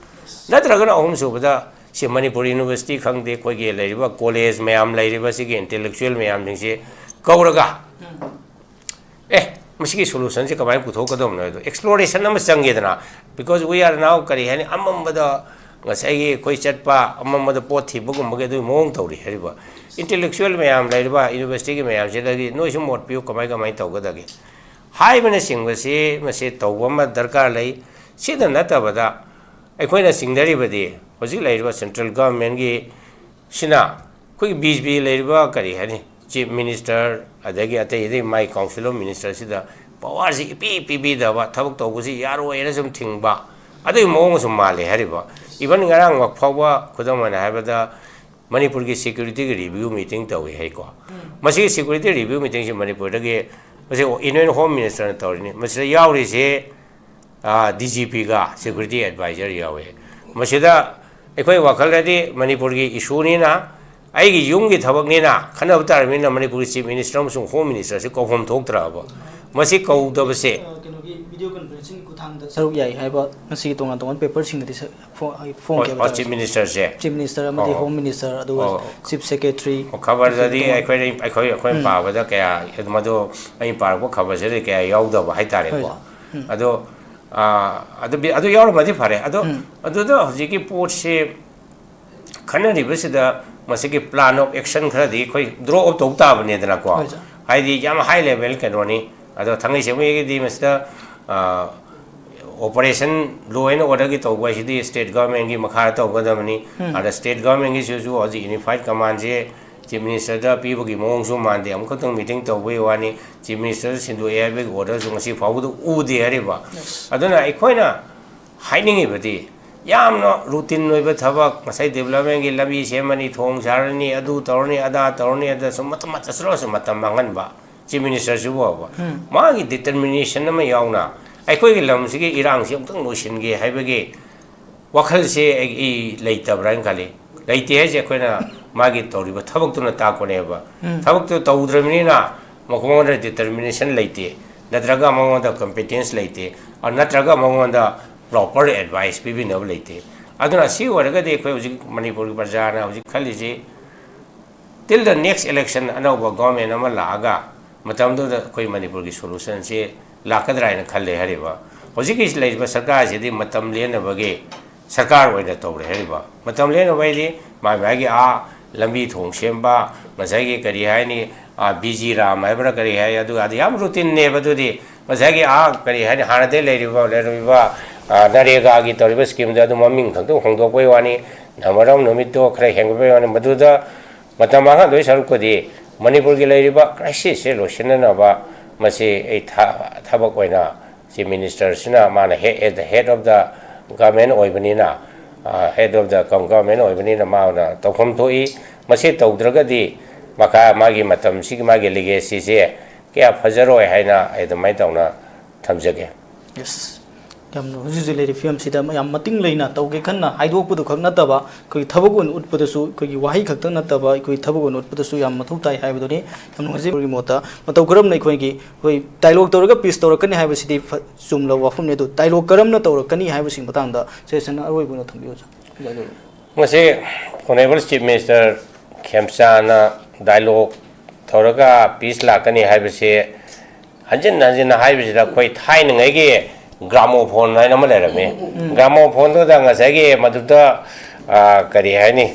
ꯅꯠꯇ꯭ꯔꯒꯅ ꯑꯍꯨꯝꯁꯨꯕꯗ ꯁꯤ ꯃꯅꯤꯄꯨꯔ University ꯈꯪꯗꯦ, ꯑꯩꯈꯣꯏꯒꯤ ꯂꯩꯔꯤꯕ college ꯃꯌꯥꯝ ꯂꯩꯔꯤꯕ ꯁꯤꯒꯤ intellectual ꯃꯌꯥꯝꯁꯤꯡꯁꯤ ꯀꯧꯔꯒ, "ꯑꯦ, ꯃꯁꯤꯒꯤ solutionꯁꯦ ꯀꯃꯥꯏꯅ ꯄꯨꯊꯣꯛꯀꯗꯕꯅꯣ?" ꯍꯥꯏꯗꯣ exploration ꯑꯃ ꯆꯪꯒꯦꯗꯅ, because we are now, ꯀꯔꯤ ꯍꯥꯏꯅꯤ, ꯑꯃꯝꯕꯗ ꯉꯁꯥꯏꯒꯤ ꯑꯩꯈꯣꯏ ꯆꯠꯄ ꯑꯃ ꯑꯃꯗ ꯄꯣꯠ ꯊꯤꯕꯒꯨꯝꯕꯒꯤ ꯑꯗꯨꯒꯤ ꯃꯑꯣꯡ ꯇꯧꯔꯤ ꯍꯥꯏꯔꯤꯕ꯫ Intellectual ꯃꯌꯥꯝ ꯂꯩꯔꯤꯕ universityꯒꯤ ꯃꯌꯥꯝꯁꯤꯗꯒꯤ ꯅꯣꯏꯁꯨ ꯃꯣꯠ ꯄꯤꯌꯨ, ꯀꯃꯥꯏ ꯀꯃꯥꯏꯅ ꯇꯧꯒꯗꯒꯦ ꯍꯥꯏꯕꯅꯆꯤꯡꯕꯁꯤ ꯃꯁꯤ ꯇꯧꯕ ꯑꯃ ꯗꯔꯀꯥꯔ ꯂꯩ꯫ ꯁꯤꯗ ꯅꯠꯇꯕꯗ ꯑꯩꯈꯣꯏꯅ ꯆꯤꯡꯅꯔꯤꯕꯗꯤ ꯍꯧꯖꯤꯛ ꯂꯩꯔꯤꯕ central governmentꯒꯤ ꯁꯤꯅ ꯑꯩꯈꯣꯏꯒꯤ B J P ꯂꯩꯔꯤꯕ ꯀꯔꯤ ꯍꯥꯏꯅꯤ, chief minister ꯑꯗꯒꯤ ꯑꯇꯩ ꯑꯇꯩ ꯃꯥꯏ council of ministerꯁꯤꯗ powerꯁꯤ ꯏꯄꯤ ꯄꯤꯕꯤꯗꯕ, ꯊꯕꯛ ꯇꯧꯕꯁꯤ ꯌꯥꯔꯣꯏꯅ ꯁꯨꯝ ꯊꯤꯡꯕ, ꯑꯗꯨꯒꯤ ꯃꯑꯣꯡ ꯁꯨꯝ ꯃꯥꯜꯂꯦ ꯍꯥꯏꯔꯤꯕ꯫ Even ꯉꯔꯥꯡꯃꯛ ꯐꯥꯎꯕ ꯈꯨꯗꯝ ꯑꯣꯏꯅ ꯍꯥꯏꯔꯕꯗ ꯃꯅꯤꯄꯨꯔꯒꯤ securityꯒꯤ review meeting ꯇꯧꯏ ꯍꯥꯏꯀꯣ꯫ ꯃꯁꯤꯒꯤ security review meetingꯁꯤ ꯃꯅꯤꯄꯨꯔꯗꯒꯤ ꯃꯁꯤ Union Home Ministerꯅ ꯇꯧꯔꯤꯅꯤ꯫ ꯃꯁꯤꯗ ꯌꯥꯎꯔꯤꯁꯤ DGPꯒ security adviser ꯌꯥꯎꯏ꯫ ꯃꯁꯤꯗ ꯑꯩꯈꯣꯏ ꯋꯥꯈꯜꯗꯗꯤ ꯃꯅꯤꯄꯨꯔꯒꯤ issueꯅꯤꯅ, ꯑꯩꯒꯤ ꯌꯨꯝꯒꯤ ꯊꯕꯛꯅꯤꯅ ꯈꯟꯅꯕ ꯇꯥꯔꯕꯅꯤꯅ ꯃꯅꯤꯄꯨꯔꯒꯤ chief minister ꯑꯃꯁꯨꯡ home ministerꯁꯤ ꯀꯧꯐꯝ ꯊꯣꯛꯇ꯭ꯔꯕ꯫ ꯃꯁꯤ ꯀꯧꯗꯕꯁꯦ ꯑ, ꯀꯩꯅꯣꯒꯤ video conferencingꯒꯤ ꯈꯨꯠꯊꯥꯡꯗ ꯁꯔꯨꯛ ꯌꯥꯏ ꯍꯥꯏꯕ ꯉꯁꯤꯒꯤ ꯇꯣꯉꯥꯟ ꯇꯣꯉꯥꯟꯕ paperꯁꯤꯡꯗꯗꯤ ꯁ-, ꯐꯣ-, ꯑ, ꯐꯣꯡꯈꯤ ꯍꯥꯏꯕ ꯍꯣꯏ, ꯇꯥꯔꯦ꯫ Chief ministerꯁꯦ꯫ Chief minister ꯑꯃꯗꯤ ꯑꯣ꯫ Home minister, ꯑꯗꯨꯒ ꯑꯣ꯫ Chief Secretary, ꯑꯣ, ꯈꯕꯔꯗꯗꯤ ꯇꯣꯉꯥꯟ ꯑꯩꯈꯣꯏꯅ, ꯑꯩꯈꯣꯏ, ꯑꯩꯈꯣꯏꯅ ꯎꯝ꯫ ꯄꯥꯕꯗ ꯀꯌꯥ, ꯃꯗꯨ ꯑꯩꯅ ꯄꯥꯔꯛꯄ ꯈꯕꯔꯁꯤꯗꯤ ꯀꯌꯥ ꯌꯥꯎꯗꯕ ꯍꯥꯏꯇꯥꯔꯦꯀꯣ꯫ ꯍꯣꯏ, ꯁꯥꯔ꯫ ꯎꯝ꯫ ꯑꯗꯣ, ꯑ, ꯑꯗꯨ ꯕꯤ-, ꯑꯗꯨ ꯌꯥꯎꯔꯝꯃꯗꯤ ꯐꯔꯦ꯫ ꯑꯗꯣ, ꯎꯝ꯫ ꯑꯗꯨꯗ ꯍꯧꯖꯤꯛꯀꯤ ꯄꯣꯠꯁꯦ ꯈꯟꯅꯔꯤꯕꯁꯤꯗ ꯃꯁꯤꯒꯤ plan of action ꯈꯔꯗꯤ ꯑꯩꯈꯣꯏ draw up ꯇꯧ ꯇꯥꯕꯅꯤꯗꯅꯀꯣ꯫ ꯍꯣꯏ, ꯁꯥꯔ꯫ ꯍꯥꯏꯗꯤ ꯌꯥꯝ high level ꯀꯩꯅꯣꯅꯤ꯫ ꯑꯗꯣ ꯊꯥꯡꯒꯩ ꯁꯦꯡꯕꯒꯤꯗꯤ ꯃꯁꯤꯗ, ꯑ, operation law and orderꯒꯤ ꯇꯧꯕ ꯍꯥꯏꯁꯤꯗꯤ state governmentꯒꯤ ꯃꯈꯥꯗ ꯇꯧꯒꯗꯕꯅꯤ꯫ ꯎꯝ꯫ ꯑꯗ state governmentꯒꯤꯁꯤꯁꯨ ꯍꯧꯖꯤꯛ unified commandꯁꯦ chief ministerꯗ ꯄꯤꯕꯒꯤ ꯃꯑꯣꯡꯁꯨ ꯃꯥꯟꯗꯦ꯫ ꯑꯃꯨꯛꯈꯛꯇꯪ meeting ꯇꯧꯕꯒꯤ ꯋꯥꯅꯤ꯫ Chief ministerꯗ ꯁꯤꯟꯗꯣꯛꯑꯦ ꯍꯥꯏꯕꯒꯤ orderꯁꯨ ꯉꯁꯤ ꯐꯥꯎꯕꯗ ꯎꯗꯦ ꯍꯥꯏꯔꯤꯕ꯫ Yes꯫ ꯑꯗꯨꯅ ꯑꯩꯈꯣꯏꯅ ꯍꯥꯏꯅꯤꯡꯉꯤꯕꯗꯤ ꯌꯥꯝꯅ routine ꯑꯣꯏꯕ ꯊꯕꯛ, ꯉꯁꯥꯏ developmentꯒꯤ ꯂꯝꯕꯤ ꯁꯦꯝꯃꯅꯤ, ꯊꯣꯡ ꯁꯥꯔꯅꯤ, ꯑꯗꯨ ꯇꯧꯔꯅꯤ, ꯑꯗꯥ ꯇꯧꯔꯅꯤ, ꯑꯗ ꯁꯨꯝ ꯃꯇꯝ ꯃꯇꯝ ꯃꯇꯝ ꯃꯥꯡꯍꯟꯕ꯫ Chief ministerꯁꯤꯕꯨ ꯐꯥꯎꯕ ꯎꯝ꯫ ꯃꯥꯒꯤ determination ꯑꯃ ꯌꯥꯎꯅ ꯑꯩꯈꯣꯏꯒꯤ ꯂꯝꯁꯤꯒꯤ ꯏꯔꯥꯡꯁꯤ ꯑꯃꯨꯛꯇꯪ ꯂꯣꯏꯁꯤꯟꯒꯦ ꯍꯥꯏꯕꯒꯤ ꯋꯥꯈꯜꯁꯦ ꯑꯩ, ꯑꯩ ꯂꯩꯇꯕ꯭ꯔꯥ ꯍꯥꯏꯅ ꯈꯜꯂꯤ꯫ ꯂꯩꯇꯦ ꯍꯥꯏꯁꯦ ꯑꯩꯈꯣꯏꯅ ꯃꯥꯒꯤ ꯇꯧꯔꯤꯕ ꯊꯕꯛꯇꯨꯅ ꯇꯥꯛꯄꯅꯦꯕ꯫ ꯎꯝ꯫ ꯊꯕꯛꯇꯨ ꯇꯧꯗ꯭ꯔꯕꯅꯤꯅ ꯃꯉꯣꯟꯗ determination ꯂꯩꯇꯦ, ꯅꯠꯇ꯭ꯔꯒ ꯃꯉꯣꯟꯗ competence ꯂꯩꯇꯦ, ꯑ, ꯅꯠꯇ꯭ꯔꯒ ꯃꯉꯣꯟꯗ proper advice ꯄꯤꯕꯤꯅꯕ ꯂꯩꯇꯦ꯫ ꯑꯗꯨꯅ ꯁꯤ ꯑꯣꯏꯔꯒꯗꯤ ꯑꯩꯈꯣꯏ ꯍꯧꯖꯤꯛ ꯃꯅꯤꯄꯨꯔꯒꯤ ꯄ꯭ꯔꯖꯥꯅ ꯍꯧꯖꯤꯛ ꯈꯜꯂꯤꯁꯤ, till the next election ꯑꯅꯧꯕ government ꯑꯃ ꯂꯥꯛꯑꯒ ꯃꯇꯝꯗꯨꯗ ꯑꯩꯈꯣꯏ ꯃꯅꯤꯄꯨꯔꯒꯤ solutionꯁꯤ ꯂꯥꯛꯀꯗ꯭ꯔꯥ ꯍꯥꯏꯅ ꯈꯜꯂꯦ ꯍꯥꯏꯔꯤꯕ꯫ ꯍꯧꯖꯤꯛꯀꯤ ꯂꯩꯔꯤꯕ ꯁꯔꯀꯥꯔꯁꯤꯗꯤ ꯃꯇꯝ ꯂꯦꯟꯅꯕꯒꯤ ꯁꯔꯀꯥꯔ ꯑꯣꯏꯅ ꯇꯧꯔꯦ ꯍꯥꯏꯔꯤꯕ꯫ ꯃꯇꯝ ꯂꯦꯟꯅꯕ ꯍꯥꯏꯗꯤ ꯃꯥꯏ ꯃꯥꯒꯤ ꯑꯥ ꯂꯝꯕꯤ ꯊꯣꯡ ꯁꯦꯝꯕ, ꯉꯁꯥꯏꯒꯤ ꯀꯔꯤ ꯍꯥꯏꯅꯤ, ꯑꯥ, ꯕꯤ ꯖꯤ ꯔꯥꯝ ꯍꯥꯏꯕ꯭ꯔꯥ ꯀꯔꯤ ꯍꯥꯏ, ꯑꯗꯨ ꯑꯗꯨ ꯌꯥꯝ ꯔꯨꯇꯤꯟꯅꯦꯕ꯫ ꯑꯗꯨꯗꯤ ꯉꯁꯥꯏꯒꯤ ꯑꯥ ꯀꯔꯤ ꯍꯥꯏꯅꯤ, ꯍꯥꯟꯅꯗꯩ ꯂꯩꯔꯤꯕ, ꯂꯩꯔꯝꯃꯤꯕ, ꯑꯥ, ꯅꯔꯦꯒꯥꯒꯤ ꯇꯧꯔꯤꯕ ꯁ꯭ꯀꯤꯝꯗꯣ ꯑꯗꯨ ꯃꯃꯤꯡ ꯈꯛꯇ ꯍꯣꯡꯗꯣꯛꯄꯩ ꯋꯥꯅꯤ, ꯅꯃꯔꯝ ꯅꯨꯃꯤꯠꯇꯣ ꯈꯔ ꯍꯦꯟꯒꯠꯄꯩ ꯋꯥꯅꯤ꯫ ꯃꯗꯨꯗ ꯃꯇꯝ ꯃꯥꯡꯍꯟꯗꯣꯏ ꯁꯔꯨꯛꯄꯨꯗꯤ ꯃꯅꯤꯄꯨꯔꯒꯤ ꯂꯩꯔꯤꯕ ꯀ꯭ꯔꯥꯏꯁꯤꯁꯁꯦ ꯂꯣꯏꯁꯤꯟꯅꯅꯕ ꯃꯁꯤ ꯑꯩ ꯊ-, ꯊꯕꯛ ꯑꯣꯏꯅ Chief Ministerꯁꯤꯅ ꯃꯥꯅ he-, as the head of the government ꯑꯣꯏꯕꯅꯤꯅ, ꯑ, head of the com-, government ꯑꯣꯏꯕꯅꯤꯅ ꯃꯥꯅ ꯇꯧꯐꯝ ꯊꯣꯛꯏ꯫ ꯃꯁꯤ ꯇꯧꯗ꯭ꯔꯒꯗꯤ ꯃꯈꯥ ꯃꯥꯒꯤ ꯃꯇꯝꯁꯤꯒꯤ ꯃꯥꯒꯤ legacyꯁꯦ ꯀꯌꯥ ꯐꯖꯔꯣꯏ ꯍꯥꯏꯅ ꯑꯩ ꯑꯗꯨꯃꯥꯏꯅ ꯇꯧꯅ ꯊꯝꯖꯒꯦ꯫ ꯌꯦꯁ꯫ ꯌꯥꯝꯅ ꯍꯧꯖꯤꯛ ꯍꯧꯖꯤꯛ ꯂꯩꯔꯤꯕ ꯐꯤꯕꯝꯁꯤꯗ ꯌꯥꯝ ꯃꯇꯤꯡ ꯂꯩꯅ ꯇꯧꯒꯦ ꯈꯟꯅ ꯍꯥꯏꯗꯣꯛꯄꯗꯨ ꯈꯛ ꯅꯠꯇꯕ, ꯑꯩꯈꯣꯏꯒꯤ ꯊꯕꯛ ꯑꯣꯏꯅ ꯎꯠꯄꯗꯁꯨ, ꯑꯩꯈꯣꯏꯒꯤ ꯋꯥꯍꯩ ꯈꯛꯇ ꯅꯠꯇꯕ, ꯑꯩꯈꯣꯏꯒꯤ ꯊꯕꯛ ꯑꯣꯏꯅ ꯎꯠꯄꯗꯁꯨ ꯌꯥꯝ ꯃꯊꯧ ꯇꯥꯏ ꯍꯥꯏꯕꯗꯨꯅꯤ꯫ ꯌꯥꯝ ꯅꯨꯡꯉꯥꯏꯖꯩ꯫ ꯃꯇꯧ ꯀꯔꯝꯅ ꯑꯩꯈꯣꯏꯒꯤ, ꯑꯩꯈꯣꯏ dialogue ꯇꯧꯔꯒ peace ꯇꯧꯔꯛꯀꯅꯤ ꯍꯥꯏꯕꯁꯤꯗꯤ ꯐ-, ꯆꯨꯝꯂꯕ ꯋꯥꯐꯝꯅꯤ꯫ ꯑꯗꯨ dialogue ꯀꯔꯝꯅ ꯇꯧꯔꯛꯀꯅꯤ ꯍꯥꯏꯕꯁꯤꯒꯤ ꯃꯇꯥꯡꯗ suggestion ꯑꯔꯣꯏꯕ ꯑꯣꯏꯅ ꯊꯝꯕꯤꯌꯨ, ꯑꯣꯖꯥ꯫ ꯃꯁꯤ Honourable Chief Minister ꯈꯦꯝꯆꯥꯅ dialogue ꯇꯧꯔꯒ peace ꯂꯥꯛꯀꯅꯤ ꯍꯥꯏꯕꯁꯤ ꯍꯟꯖꯤꯟ ꯍꯟꯖꯤꯟꯅ ꯍꯥꯏꯕꯁꯤꯗ ꯑꯩꯈꯣꯏ ꯊꯥꯏꯅꯉꯩꯒꯤ gramophone ꯍꯥꯏꯅ ꯑꯃ ꯂꯩꯔꯝꯃꯤ꯫ Gramophoneꯗꯨꯗ ꯉꯁꯥꯏꯒꯤ ꯃꯗꯨꯗ, ꯑ, ꯀꯔꯤ ꯍꯥꯏꯅꯤ,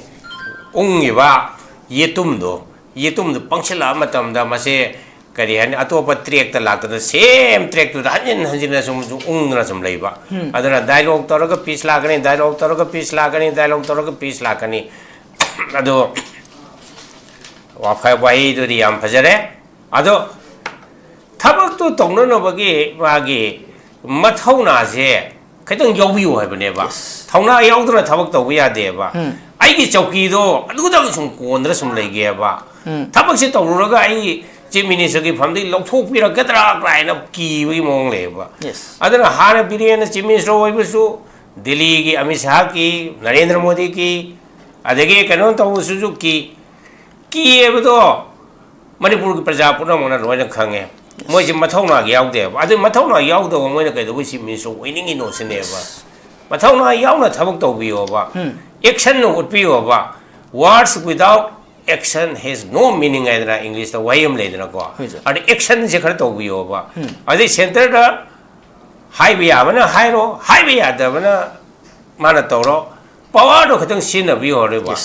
ꯎꯪꯉꯤꯕ ꯌꯦꯇꯨꯝꯗꯣ, ꯌꯦꯇꯨꯝꯗꯣ ꯄꯪꯁꯤꯜꯂꯛꯑ ꯃꯇꯝꯗ ꯃꯁꯤ ꯀꯔꯤ ꯍꯥꯏꯅꯤ, ꯑꯇꯣꯞꯄ trackꯇ ꯂꯥꯛꯇꯅ same trackꯇꯨꯗ ꯍꯟꯖꯤꯟ ꯍꯟꯖꯤꯟꯅ ꯁꯨꯝ, ꯁꯨꯝ ꯎꯪꯗꯅ ꯁꯨꯝ ꯂꯩꯕ꯫ ꯑꯗꯨꯅ dialogue ꯇꯧꯔꯒ peace ꯂꯥꯛꯀꯅꯤ, dialogue ꯇꯧꯔꯒ peace ꯂꯥꯛꯀꯅꯤ, dialogue ꯇꯧꯔꯒ peace ꯂꯥꯛꯀꯅꯤ꯫ ꯑꯗꯣ ꯋꯥꯐ-, ꯋꯥꯍꯩꯗꯨꯗꯤ ꯌꯥꯝ ꯐꯖꯔꯦ꯫ ꯑꯗꯣ ꯊꯕꯛꯇꯨ ꯇꯧꯅꯅꯕꯒꯤ ꯃꯥꯒꯤ ꯃꯊꯧꯅꯥꯁꯦ ꯈꯤꯇꯪ ꯌꯥꯎꯕꯤꯌꯨ ꯍꯥꯏꯕꯅꯦꯕ꯫ ꯊꯧꯅꯥ ꯌꯥꯎꯗꯅ ꯊꯕꯛ ꯇꯧꯕ ꯌꯥꯗꯦꯕ꯫ ꯑꯩꯒꯤ ꯆꯧꯀꯤꯗꯣ ꯑꯗꯨꯗꯪ ꯁꯨꯝ ꯀꯣꯟꯗꯅ ꯁꯨꯝ ꯂꯩꯒꯦꯕ꯫ ꯊꯕꯛꯁꯦ ꯇꯧꯔꯨꯔꯒ ꯑꯩ Chief Ministerꯒꯤ ꯐꯝꯗꯒꯤ ꯂꯧꯊꯣꯛꯄꯤꯔꯛꯀꯗ꯭ꯔꯥ ꯀꯥꯏꯅ ꯀꯤꯕꯒꯤ ꯃꯑꯣꯡ ꯂꯩꯌꯦꯕ꯫ Yes. ꯑꯗꯨꯅ ꯍꯥꯟꯅ ꯕꯤꯔꯦꯟꯅ Chief Minister ꯑꯣꯏꯕꯁꯨ, ꯗꯤꯜꯂꯤꯒꯤ ꯑꯃꯤꯠ ꯁꯥꯍ ꯀꯤ, ꯅꯔꯦꯟꯗ꯭ꯔ ꯃꯣꯗꯤ ꯀꯤ, ꯑꯗꯒꯤ ꯀꯩꯅꯣ ꯇꯧꯕꯁꯤꯁꯨ ꯀꯤ, ꯀꯤꯌꯦꯕꯗꯣ ꯃꯅꯤꯄꯨꯔꯒꯤ ꯄ꯭ꯔꯖꯥ ꯄꯨꯝꯅꯃꯛꯅ ꯂꯣꯏꯅ ꯈꯪꯉꯦ꯫ ꯃꯣꯏꯁꯦ ꯃꯊꯧꯅꯥꯒꯤ ꯌꯥꯎꯗꯦꯕ꯫ ꯑꯗꯨ ꯃꯊꯧꯅꯥ ꯌꯥꯎꯗꯕ ꯃꯣꯏꯅ ꯀꯩꯗꯧꯕꯩ Chief Minister ꯑꯣꯏꯅꯤꯡꯉꯤꯅꯣ ꯁꯤꯅꯦꯕ꯫ ꯃꯊꯧꯅꯥ ꯌꯥꯎꯅ ꯊꯕꯛ ꯇꯧꯕꯤꯌꯣꯕ꯫ Actionꯅ ꯎꯠꯄꯤꯌꯣꯕ꯫ Words without action has no meaning ꯍꯥꯏꯗꯅ Englishꯇ ꯋꯥꯍꯩ ꯑꯃ ꯂꯩꯗꯅꯀꯣ꯫ ꯍꯣꯏ, sir. ꯑꯗꯨ actionꯁꯦ ꯈꯔ ꯇꯧꯕꯤꯌꯣꯕ꯫ ꯑꯗꯩ centreꯗ ꯍꯥꯏꯕ ꯌꯥꯕꯅ ꯍꯥꯏꯔꯣ, ꯍꯥꯏꯕ ꯌꯥꯗꯕꯅ ꯃꯥꯅ ꯇꯧꯔꯣ, ꯄꯋꯥꯔꯗꯣ ꯈꯤꯇꯪ ꯁꯤꯖꯤꯟꯅꯕꯤꯌꯨ ꯍꯥꯏꯔꯤꯕ꯫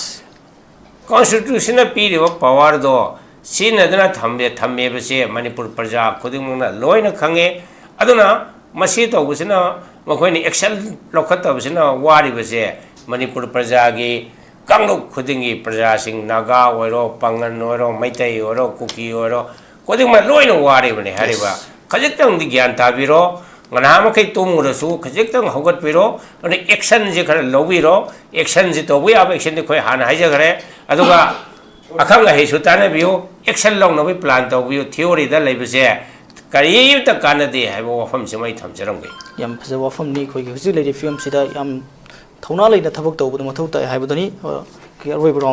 ꯀꯣꯟꯁꯇꯤꯇ꯭ꯌꯨꯁꯟꯅ ꯄꯤꯔꯤꯕ ꯄꯋꯥꯔꯗꯣ ꯁꯤꯖꯤꯟꯅꯗꯅ ꯊꯝꯃꯦ ꯊꯝꯃꯦꯕꯁꯦ ꯃꯅꯤꯄꯨꯔ ꯄ꯭ꯔꯖꯥ ꯈꯨꯗꯤꯡꯃꯛꯅ ꯂꯣꯏꯅ ꯈꯪꯉꯦ꯫ ꯑꯗꯨꯅ ꯃꯁꯤ ꯇꯧꯕꯁꯤꯅ, ꯃꯈꯣꯏꯅ ꯑꯦꯛꯁꯟ ꯂꯧꯈꯠꯇꯕꯁꯤꯅ ꯋꯥꯔꯤꯕꯁꯦ ꯃꯅꯤꯄꯨꯔ ꯄ꯭ꯔꯖꯥꯒꯤ ꯀꯥꯡꯂꯨꯞ ꯈꯨꯗꯤꯡꯒꯤ ꯄ꯭ꯔꯖꯥꯁꯤꯡ, ꯅꯥꯒꯥ ꯑꯣꯏꯔꯣ, ꯄꯥꯡꯒꯟ ꯑꯣꯏꯔꯣ, ꯃꯩꯇꯩ ꯑꯣꯏꯔꯣ, ꯀꯨꯀꯤ ꯑꯣꯏꯔꯣ, ꯈꯨꯗꯤꯡꯃꯛ ꯂꯣꯏꯅ ꯋꯥꯔꯤꯕꯅꯤ ꯍꯥꯏꯔꯤꯕ꯫ ꯈꯖꯤꯛꯇꯪꯗꯤ ꯒ꯭ꯌꯥꯟ ꯇꯥꯕꯤꯔꯣ꯫ ꯉꯟꯅꯥ ꯃꯈꯩ ꯇꯨꯝꯃꯨꯔꯁꯨ ꯈꯖꯤꯛꯇꯪ ꯍꯧꯒꯠꯄꯤꯔꯣ꯫ ꯑꯗꯨꯅ ꯑꯦꯛꯁꯟꯁꯦ ꯈꯔ ꯂꯧꯕꯤꯔꯣ꯫ ꯑꯦꯛꯁꯟꯁꯦ ꯇꯧꯕ ꯌꯥꯕ ꯑꯦꯛꯁꯟꯗꯤ ꯑꯩꯈꯣꯏ ꯍꯥꯟꯅ ꯍꯥꯏꯖꯈ꯭ꯔꯦ꯫ ꯑꯗꯨꯒ ꯑꯈꯪ ꯑꯍꯩꯁꯨ ꯇꯥꯟꯅꯕꯤꯌꯨ꯫ ꯑꯦꯛꯁꯟ ꯂꯧꯅꯕꯒꯤ ꯄ꯭ꯂꯥꯟ ꯇꯧꯕꯤꯌꯨ꯫ ꯊꯤꯑꯣꯔꯤꯗ ꯂꯩꯕꯁꯦ ꯀꯔꯤꯝꯇ ꯀꯥꯟꯅꯗꯦ ꯍꯥꯏꯕ ꯋꯥꯐꯝꯁꯤꯃ ꯑꯩ ꯊꯝꯖꯔꯝꯒꯦ꯫ ꯌꯥꯝ ꯐꯖꯕ ꯋꯥꯐꯝꯅꯤ꯫ ꯑꯩꯈꯣꯏꯒꯤ ꯍꯧꯖꯤꯛ ꯂꯩꯔꯤꯕ ꯐꯤꯕꯝꯁꯤꯗ ꯌꯥꯝ ꯊꯧꯅꯥ ꯂꯩꯅ ꯊꯕꯛ ꯇꯧꯕꯗ ꯃꯊꯧ ꯇꯥꯏ ꯍꯥꯏꯕꯗꯨꯅꯤ꯫ ꯑ, ꯑꯔꯣꯏꯕ round